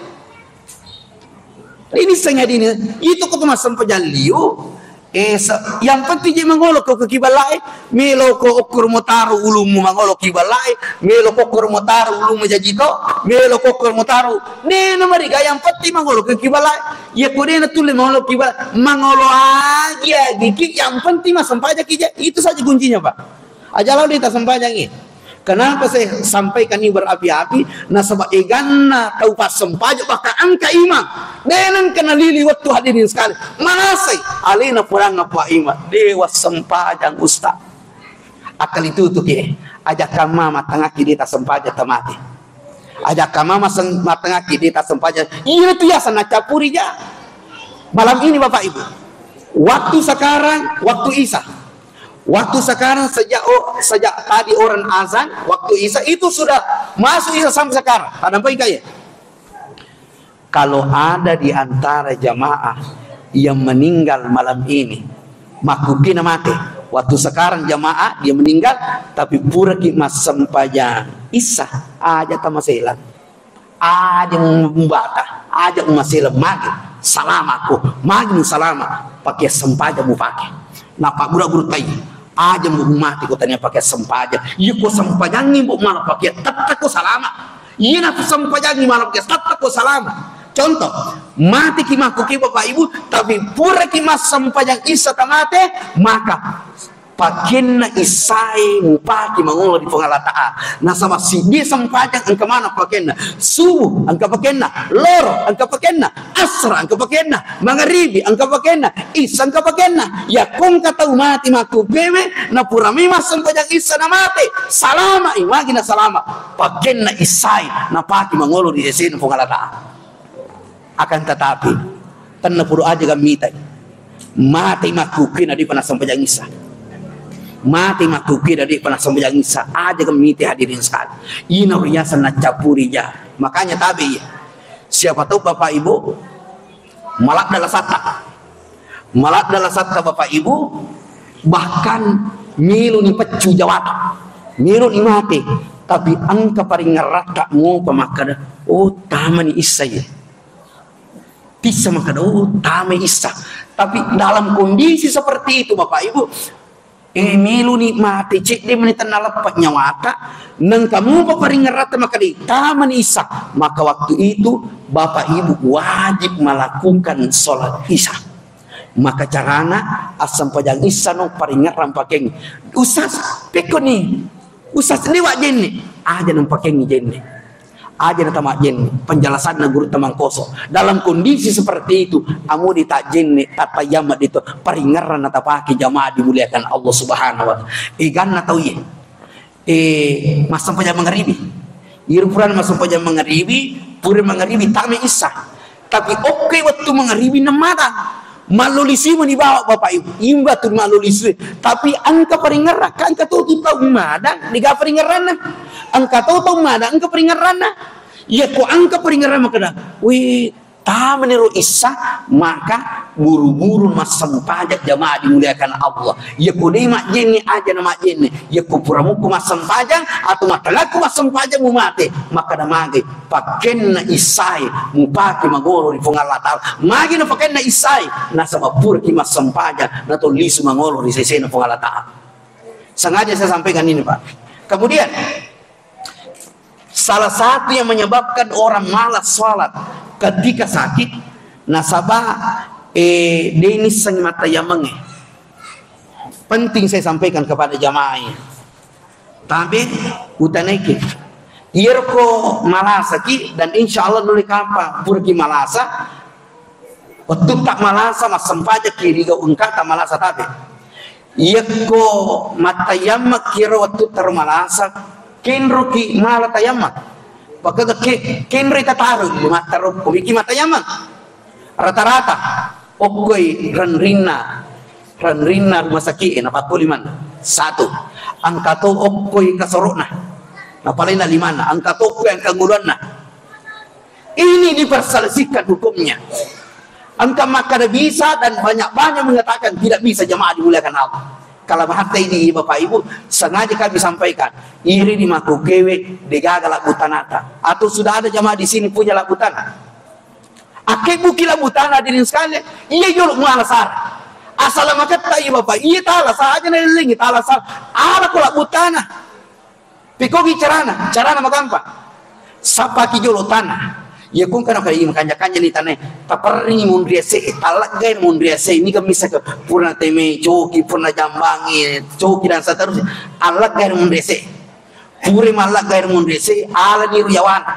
De nisseng adina, itu ko tu massempajang liu, Eh, sa-, yang penting je mangolo ko ke kibalai, melo ko okkor motaro ulummu mangolo kibalai, melo ko okkor motaro ulummu jaji to, melo ko okkor motaro, de na mariga, yang penting mangolo ke kibalai. Ya ko de na tulle mangolo kibalai, mangolo agi-agi ki, yang penting massempajang ki je. Itu saja kuncinya, Pak. Aja lao de tasempajangi. Kenapa saya sampaikan ini berapi-api? Nasaba eganna tau passempaja, bahkan engka imang. De nengka nalili wettu, hadirin sekali. Manasai alena purang apa imang. De wassempajang, Ustaz. Akali tutuki. Aja kamma matangaki de tasempaja tamate. Aja kamma maseng-, matangaki de tasempaja. Iya tu yasa nacappuri ja. Malam ini Bapak Ibu. Waktu sekarang, waktu Isya. Waktu sekarang sejak o-, sejak tadi orang azan, waktu Isya itu sudah masuk Isya sampai sekarang. Ada apa ya? Kalau ada di antara jamaah yang meninggal malam ini, makkukina mate. Waktu sekarang jamaah dia meninggal, tapi puraki massempajang Isya, aja tamaselang. Aja mubata, aja maselang, magi salama ko, magi salama, pakai sempajang mupake. Napa gura-guru tai, aja mu mati ko tania pakai sempajang. Iya ko sempajangi bu malah pakai tetta ko salama. Iya na sempajangi malah pakai tetta ko salama. Contoh, mati ki makku ki Bapak Ibu, tapi pura ki massempajang Isya tamate, maka pakenna Isyae mupake mangolo ri Puang Allah Ta'ala. Nasaba siddi sempajang engka maneng pakenna. Subuh engka pakenna, loro engka pakenna, asra engka pakenna, mangaribi engka pakenna, Isya engka pakenna. Yakko engka tau mati makkukkewe, napura memang sempajang Isya namate, salama i, magi nasalama. Pakenna Isyae napake mangolo ri sesena Puang Allah Ta'ala. Akan tetapi, tenna pura aja gammitai. Mate makkukkina di pana sempajang Isya. Mate makkukkina di pana sempajang Isya. Aja gammitai, hadirin sekali. Ina riaseng nacappuri ja. Makanya tabe iya. Siapa tahu Bapak Ibu maladda lasatta. Maladda lasatta Bapak Ibu, bahkan melo ni peccu jawata. Melo ni mate. Tapi engka paringerratta mopa makkada, oh, tamani Isya iya. Tissa makkada, oh, tamai Isya. Tapi dalam kondisi seperti itu, Bapak Ibu, eh, meloni mate, cedde meni tennaleppa nyawata, nengka mupa paringerratta makkada, tamani Isya. Maka waktu itu, Bapak Ibu wajib melakukan sholat Isya. Maka carana, assempajang Isya no paringerrang pakeng. Ustaz, pekkoni. Ustaz, liwa jenne. Aja nampakengi jenne. Aja na tamajjenne, penjelasanna gurutta mangkoso. Dalam kondisi seperti itu, amudi tajjenne, tattayyamma ditu, paringerranna tapake jamaah dimuliakan Allah Subhanahu wa Ta'ala. Eganna tau iye. Eh, massempajang mangaribi. Iyaro purana massempajang mangaribi, pura mangaribi, tame Isya. Tapi okke wettu mangaribi nammadang. Mallolisui meni bawa Bapak Ibu. Imba tu mallolisui. Tapi engka paringerrang, engka to tu tau madang, dega paringerranna. Engka to tau madang, engka paringerranna. Iya ko engka paringerrang makkada, wih, tamani ro Isya, maka buru-buru massempajang jamaah dimuliakan Allah. Iya ko de majjenne aja na majjenne. Iya ko pura mukku massempajang atau matangakku massempajang mu mate, maka na mage. Pakkenna Isyae mupake magolo ri Puang Allah Ta'ala. Magi na pakkenna Isyae? Nasaba puraki massempajang, na to lisu magolo ri sesena Puang Allah Ta'ala. Sengaja saya sampaikan ini, Pak. Kemudian, salah satu yang menyebabkan orang malas sholat ketika sakit, nasaba, eh, de nissengi mattayammenge. Penting saya sampaikan kepada jamaah ini. Tabe, utanaiki. Iyaro ko malasaki, dan insya Allah nulle kapang puraki malasa, wettutta malasa, massempajaki ri gau engkata malasa tabe. Iyakko mattayammaki ro wettutta ro malasa, kenroki mala tayammang. Pakkaga ke-, kenroi tataru, mattaro, komiki mattayammang. Rata-rata, okkoi renrinna, renrinna rumah sakit, eh, napakkoi limanna. Satu, engka to okkoi kasoro'na, napalena limanna, engka to okkoi engka nguluanna. Ini diperselisihkan hukumnya. Engka makkada bisa dan banyak-banyak mengatakan tidak bisa, jamaah dimuliakan Allah. Kalau bahasa ini, Bapak Ibu, sengaja kami sampaikan. Iri di makukewe, degaga labu tanata. Atau sudah ada jamaah di sini punya labu tanah? Akkebbuki labu tanah, hadirin sekalian, iya jolo muala sara. Asalamaketta iya Bapak, iya talasa aja naellengi, talasa ala ko labbu tana. Pekkogi carana, carana magampang. Sappaki jolo tana. Iya kongka naka iya makanja-kanja ni tanae. Taperringi munri ese, talleggai munri ese. Ini kan bisa ke purna teme coki, purna jambangi coki dan seterusnya. Alleggai munri ese. Pure malleggai munri ese, alani ro yawana.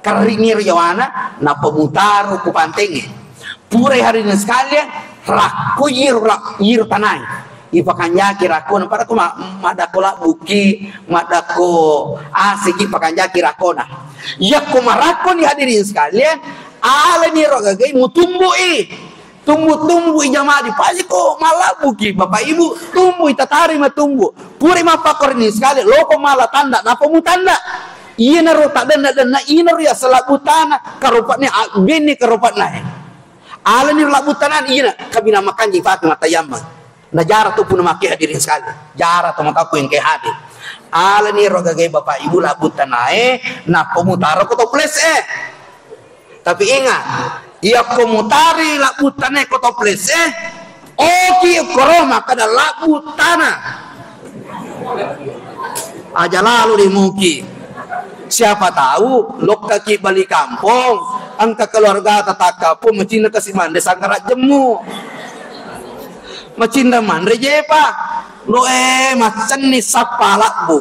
Kerrini ro yawana, nappa mutaro ku pantengnge. Purai hadirin sekalian, rakko iro ra-, iro tanae. Ipakanjaki rakkona, pada ko ma-, maddakko labbuki, maddakko asiki, pakanjaki rakkona. Yakko marakkoni hadirin sekalian, alani ro gagai mutumbui. Tumbu-tumbu i jamaah di pasi ko malabbuki, Bapak Ibu, tumbu i tatari matumbu. Pura mappakkorini sekali, loko mala tanda, napa mutanda. Iyana ro taddenna-denna, iyana ro ya selabbu tana, karopatna, a-, benne karopatna. Alani ro labbu tana, iyana, kabina makanji pake matayammang. Najara tu puna make hadirin sekali. Jara tu makaku yang ke hadir. Alani ro gagai Bapak Ibu labbu tanae, napa mutaro ko toples e. Tapi ingat, iyakko mutari labbu tanae ko toples e, oki koro makkeda labbu tana. Aja lalo deh muki. Siapa tahu lokkaki bali kampong, engka keluarga tatakkapo macinna kasi manre sanggara jemmu. Macinna manre jepa. Lo e, maccenni sappa labbu.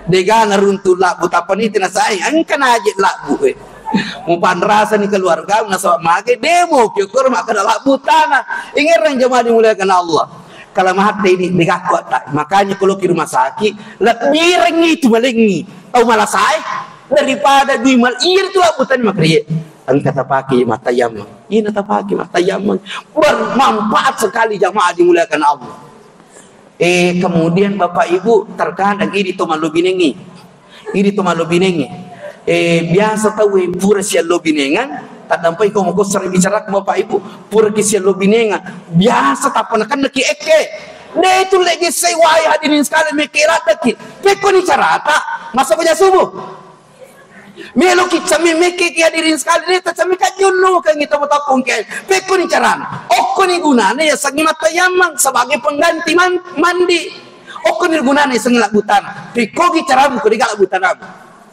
Dega naruntu labbu, tappa niti nasai, engka naje labbu e. Mupanrasani keluarga, nasaba mage, demo ki koro makkeda labbu tana. Ingerang jamaah dimuliakan Allah. Kalau mate ini, dega kuat tak? Makanya kalau ke rumah sakit, lebih rengi itu malengi. Tau malasai, daripada dui mal, iya itu labbu tana makriye. Engka tapake matayammang. Ina tapake matayammang. Bermanfaat sekali jamaah dimuliakan Allah. Eh, kemudian Bapak Ibu, terkadang idi to mallobinengngi. Idi to mallobinengngi. Eh, biasa tau e pura siallobinengang, taddampai ko moko sering bicara ke Bapak Ibu, pura ki siallobinengang. Biasa tappa nakennaki ekke. De tu legi sei wai hadirin sekali meke raddaki. Pekko ni carata, masa baja subuh. Melo ki cami meke ki hadirin sekali, de ta cami kajunnu kan itu matappung ke. Pekko ni carana. Okko ni gunane ya sangi matayammang sebagai pengganti man-, mandi. Okko ni gunane sangi labbu tana. Pekko ki caramu ko dega labbu tanamu.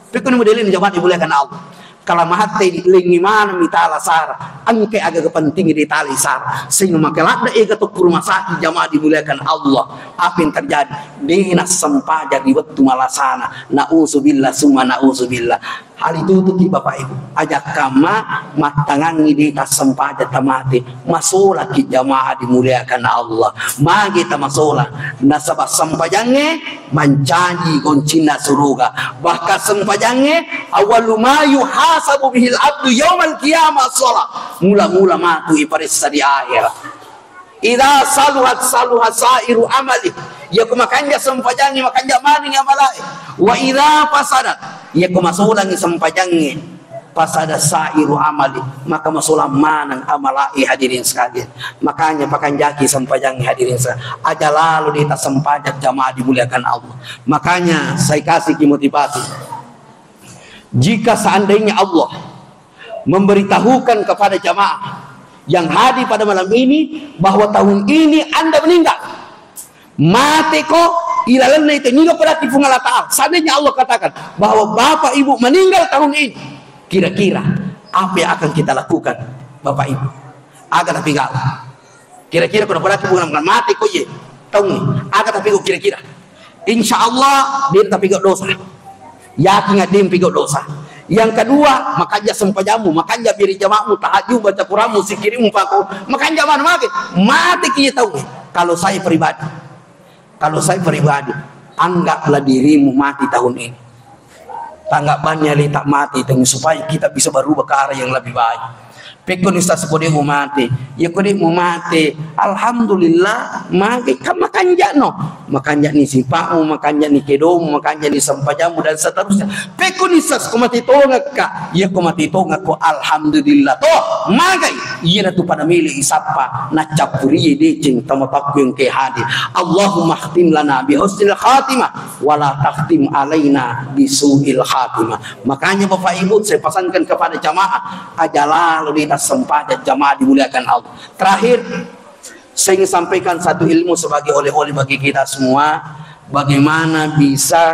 Pekko ni model ini jamaah dimuliakan Allah. Kalau mahatte di lengi mana mitala sara. Engke aga kepentingi di tali sara. Sehingga maka ladda ega to rumah sakit jamaah dimuliakan Allah. Apa yang terjadi? Dena sempajang di wettu malasana. Nauzubillah summa nauzubillah. Hal itu tuh ki Bapak Ibu. Ajak kama mattangangi di tassempajang tamate. Masolaki jamaah dimuliakan Allah. Magi tamasola. Nasaba sempajangnge mancaji goncinna suruga. Bahkan sempajangnge awwalu ma yuhasabu bihil abdu yaumal qiyamah sholat. Mula-mula matu iparessa di akhirat. Idza saluhat saluha sairu amali. Iya ko makanja sempajangnge, makanja maneng amalae. Wa idza fasadat, iya ko masolangi sempajangnge, fasada sairu amali, maka masolang maneng amalae hadirin sekalian. Makanya pakanjaki sempajangnge hadirin sekalian. Aja lalo deta sempajang jamaah dimuliakan Allah. Makanya saya kasih ki motivasi. Jika seandainya Allah memberitahukan kepada jamaah yang hadir pada malam ini bahwa tahun ini Anda meninggal. Mate ko ilalenna itu niga pada Puang Allah Ta'ala. Seandainya Allah katakan bahwa Bapak Ibu meninggal tahun ini, kira-kira apa yang akan kita lakukan, Bapak Ibu? Aga tapi gak Kira-kira ko napodaki bunga mate ko iye taungnge, aga tapigau kira-kira? Insya Allah, de tapigau dosa. Yakin de pigau dosa. Yang kedua, makanja sempajammu, makanja biri jamamu, tahajud, baca Quranmu, sikirimu, pako, makanja mana mage, mate ki taungnge. Kalau saya pribadi, Kalau saya pribadi, anggaplah dirimu mati tahun ini. Tanggap bannya leta mati tahun ini, supaya kita bisa berubah ke arah yang lebih baik. Pekko ni Ustaz, ko de mu mati. Ya, ko de mu mati. Alhamdulillah, magi kan makanja no. Makanja ni sipakmu, makanja ni kedomu, makanja ni sempajammu, dan seterusnya. Pekko ni Ustaz, ko mati tongakka. Ya, ko mati tongakko, alhamdulillah. Toh, magai. Iyana tu pada mele isappa, naccappuri deceng tamatakku yang ke hadir. Allahumma khtim lana bi husnil khatimah, wa la takhtim alaina bi su'il khatimah. Makanya Bapak Ibu, saya pesankan kepada jamaah, aja lalo di atas sempajang jamaah dimuliakan Allah. Terakhir, Saya ingin sampaikan satu ilmu sebagai oleh-oleh bagi kita semua, bagaimana bisa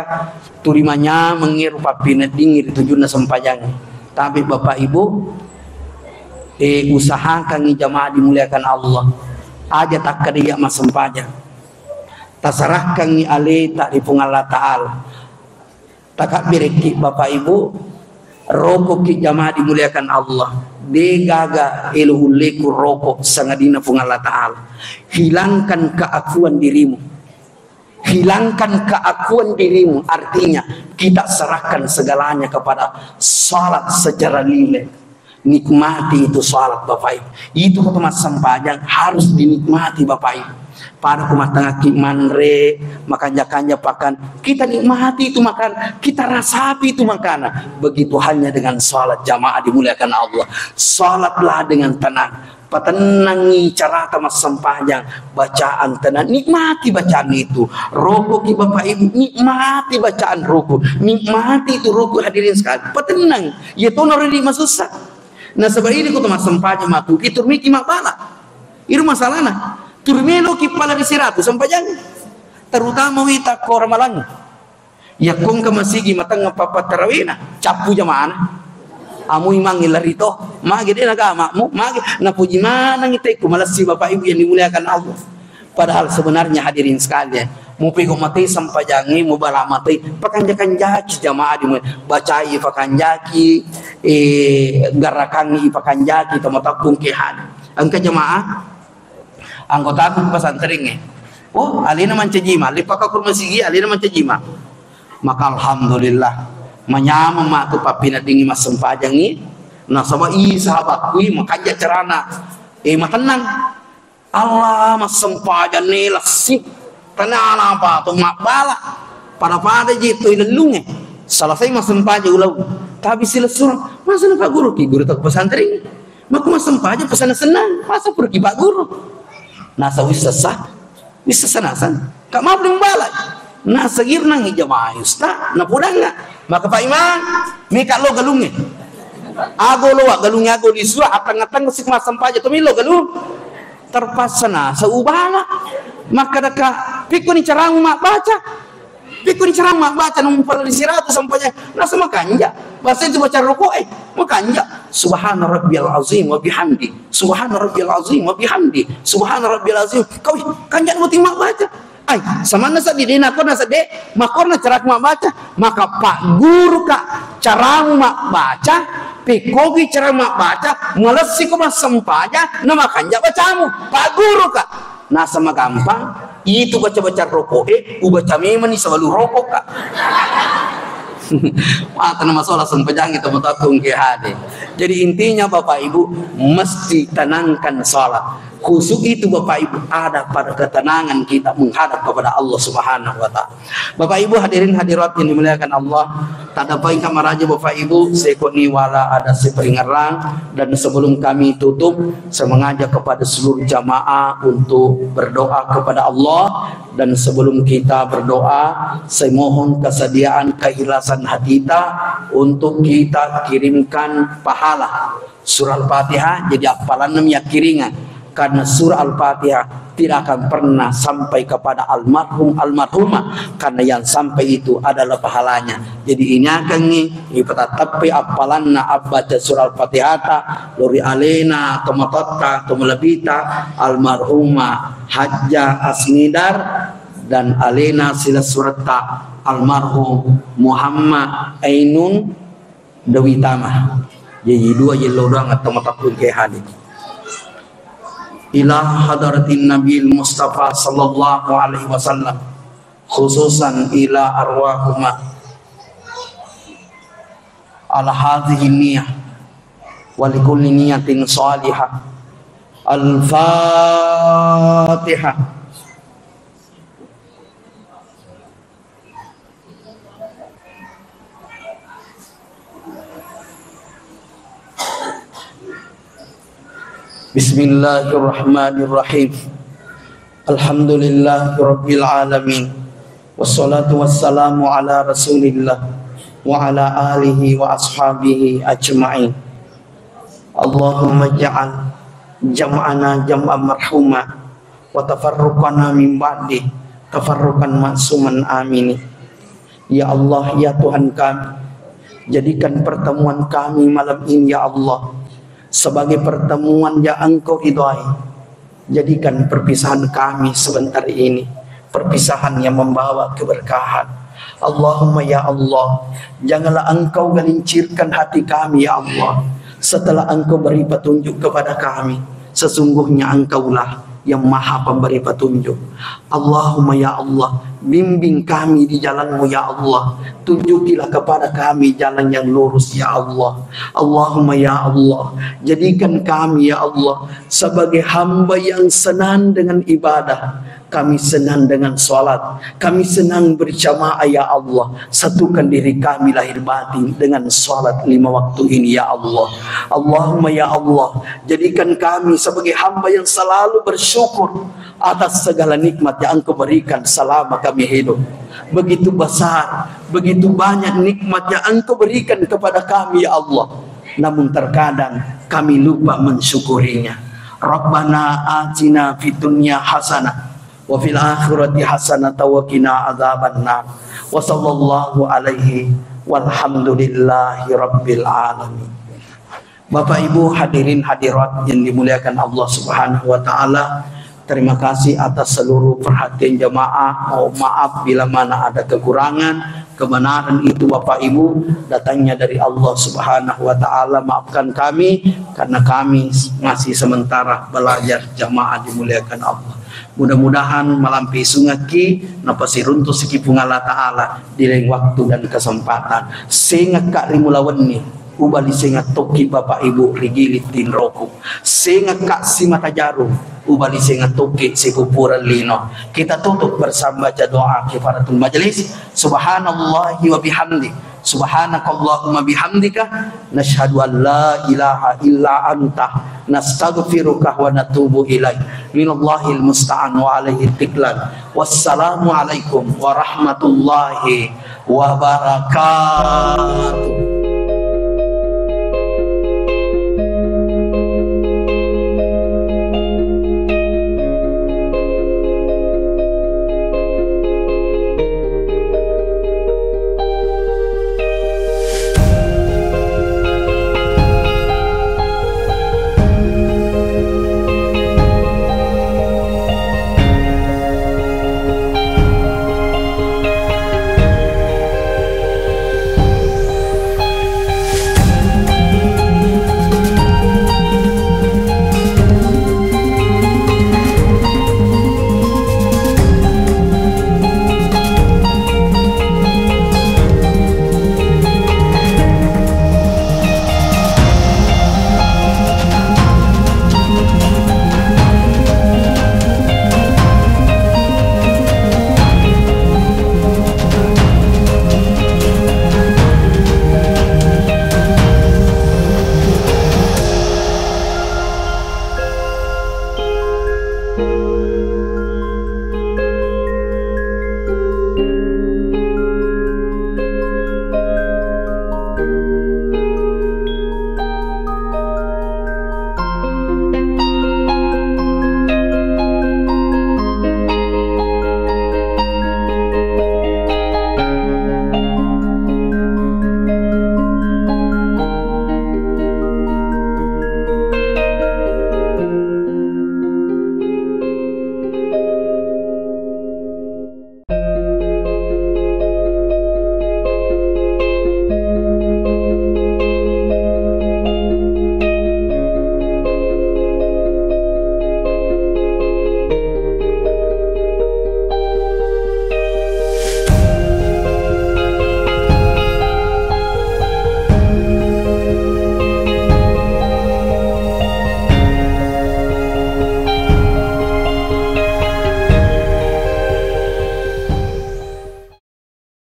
tuli manyameng ero pappineddingngi ri tujunna sempajang. Tapi Bapak Ibu, eh, usahakangngi jamaah dimuliakan Allah. Aja takkeda iya massempajang. Tasarahkangngi aleta ri Puang Allah Ta'ala. Takabberekki Bapak Ibu, rokoki jamaah dimuliakan Allah. De gaga elo ulleku roko sangadinna Puang Allah Ta'ala. Hilangkan keakuan dirimu. Hilangkan keakuan dirimu, artinya kita serahkan segalanya kepada salat secara lilin. Nikmati itu salat, Bapak Ibu. Itu kata massempajang harus dinikmati, Bapak Ibu. Pada ku mattangakki manre, makanja-kanja pakan, kita nikmati itu makan, kita rasapi itu makanan. Begitu halnya dengan salat jamaah dimuliakan Allah. Salatlah dengan tenang. Patennangi carata massempajang, bacaan tenang, nikmati bacaan itu. Rokoki Bapak Ibu, nikmati bacaan roko, nikmati itu roko, hadirin sekalian. Patennang, iya tono ridi masussa. Nasaba idi ko to massempajang matu, ki turmiki mabbala. Iru masalahna. Turmeloki pala ri siratu sempajang. Terutama wita ko ramalang. Yakko engka masigi matengnga pappattarawena, cappu jamaana. Amu imangngi larito, mage de nagama'mu, mage napuji manengngi tekku malessi Bapak Ibu yang dimuliakan Allah. Padahal sebenarnya hadirin sekalian, mupego matei sempajangngi, mubala matei, pakanja-kanjaki jamaah di bacai, pakanjaki, eh, garakangngi, pakanjaki, tomatakkung kehana. Engka jamaah, Anggotaku pesantrengnge. Oh, alena mancaji imang, leppaka ko masigi, alena mancaji imang. Maka alhamdulillah, manyameng matu pappineddingngi massempajangngi, nasaba i sahabakkui makanja carana. Eh, matennang. Allah, massempajang ni lessi. Tenang apa tu mabbala. Pada-pada ji tu ilellungnge. Selesai massempajang ulau. Tapi silessureng, masa napagguruki guru tak pesantren? Maka massempajang pesana senang, masa purki Pak Guru. Nasa wissessa, wissessa nasang. Kak maaf dong bala. Nasa girnang jamaah usta, napudangnga. Maka Pak Imam, mika lo galungnge. Ago lo wa galungnge, ago di sua, atang-atang sik massempajang tu milo galung. Terpaksa nasa ubala. Maka daka, pikuni caramu mak baca. Pikkuni ceramah baca nung pala di siratu sampajang, nasa makanja. Bahasa itu baca rokok, eh, makanja. Subhana rabbiyal azim wa bihamdi. Subhana rabbiyal azim wa bihamdi. Subhana rabbiyal azim. Kau, ih, kanja nu timma baca. Ai, samanna seddi de, nakona sedde, makorna caraku mabbaca. Maka pagguruka caramu mabbaca, pikkogi cara mabbaca, malessi ko massempajang, na makanja bacamu. Pagguruka. Nasa magampang, itu baca-baca rokok, eh, ubaca memang ni sebelum rokok, Kak. Mata nama sola sempajang kita matatung ke hade. Jadi intinya Bapak Ibu mesti tenangkan salat. Khusyuk itu Bapak Ibu ada pada ketenangan kita menghadap kepada Allah Subhanahu wa Ta'ala. Bapak Ibu hadirin hadirat yang dimuliakan Allah, tadapai kamaraja Bapak Ibu, sekoni wala ada siperingerang, dan sebelum kami tutup, saya mengajak kepada seluruh jamaah untuk berdoa kepada Allah, dan sebelum kita berdoa, saya mohon kesediaan keikhlasan hati kita untuk kita kirimkan pahala. Surah Al-Fatihah jadi appalanna miyakkiringa, karena surah Al-Fatihah tidak akan pernah sampai kepada almarhum almarhumah, karena yang sampai itu adalah pahalanya. Jadi ini akan ipatattappi appalanna abbaca surah Al-Fatihah ta lori alena tomatotta tomolebita almarhumah Hajjah Asmidar dan alena silessuretta almarhum Muhammad Ainun Dewi Tama. Jadi dua yellow doang atau matakkun ke hadis. Ila hadratin Nabi Mustafa sallallahu alaihi wasallam, khususan ila arwahuma ala hadhihi niyah wa likulli niyatin salihah. Al-Fatihah. Bismillahirrahmanirrahim. Alhamdulillahirabbil alamin. Wassalatu wassalamu ala Rasulillah wa ala alihi wa ashabihi ajma'in. Allahumma ja'al jam'ana jam'an marhuma wa tafarruqana min ba'di tafarruqan ma'suman. Amin. Ya Allah, ya Tuhan kami, jadikan pertemuan kami malam ini, ya Allah, sebagai pertemuan yang Engkau ridhai. Jadikan perpisahan kami sebentar ini perpisahan yang membawa keberkahan. Allahumma ya Allah, janganlah Engkau gelincirkan hati kami, ya Allah, setelah Engkau beri petunjuk kepada kami. Sesungguhnya Engkaulah yang Maha Pemberi petunjuk. Allahumma ya Allah, bimbing kami di jalan-Mu, ya Allah. Tunjukilah kepada kami jalan yang lurus, ya Allah. Allahumma ya Allah, jadikan kami, ya Allah, sebagai hamba yang senang dengan ibadah. Kami senang dengan salat. Kami senang berjamaah, ya Allah. Satukan diri kami lahir batin dengan salat lima waktu ini, ya Allah. Allahumma ya Allah, jadikan kami sebagai hamba yang selalu bersyukur atas segala nikmat yang Engkau berikan selama kami hidup. Begitu besar, begitu banyak nikmat yang Engkau berikan kepada kami, ya Allah. Namun terkadang kami lupa mensyukurinya. Rabbana atina fid dunya hasanah wa fil akhirati hasanah wa qina adzabannar. Wa sallallahu alaihi walhamdulillahi rabbil alamin. Bapak Ibu hadirin hadirat yang dimuliakan Allah Subhanahu wa taala, terima kasih atas seluruh perhatian jamaah. Mohon maaf bila mana ada kekurangan. Kebenaran itu, Bapak Ibu, datangnya dari Allah Subhanahu wa taala. Maafkan kami karena kami masih sementara belajar, jamaah dimuliakan Allah. Mudah-mudahan malampe isungekki napasiruntu'ki Puang Allah Taala di lain waktu dan kesempatan. Sengekka ri mula wenni, ubali sengeng tokki Bapak Ibu ri gili tinroku. Sengekka simata jarum, ubali sengeng tokki sipupureng lino. Kita tutup bersama baca doa kifaratul majelis. Subhanallahi wa bihamdi. Subhanakallahumma bihamdika, nasyhadu an la ilaha illa anta, nastaghfiruka wa natubu ilaik. Minallahil musta'an wa alaihi tiklan. Wassalamualaikum warahmatullahi wabarakatuh.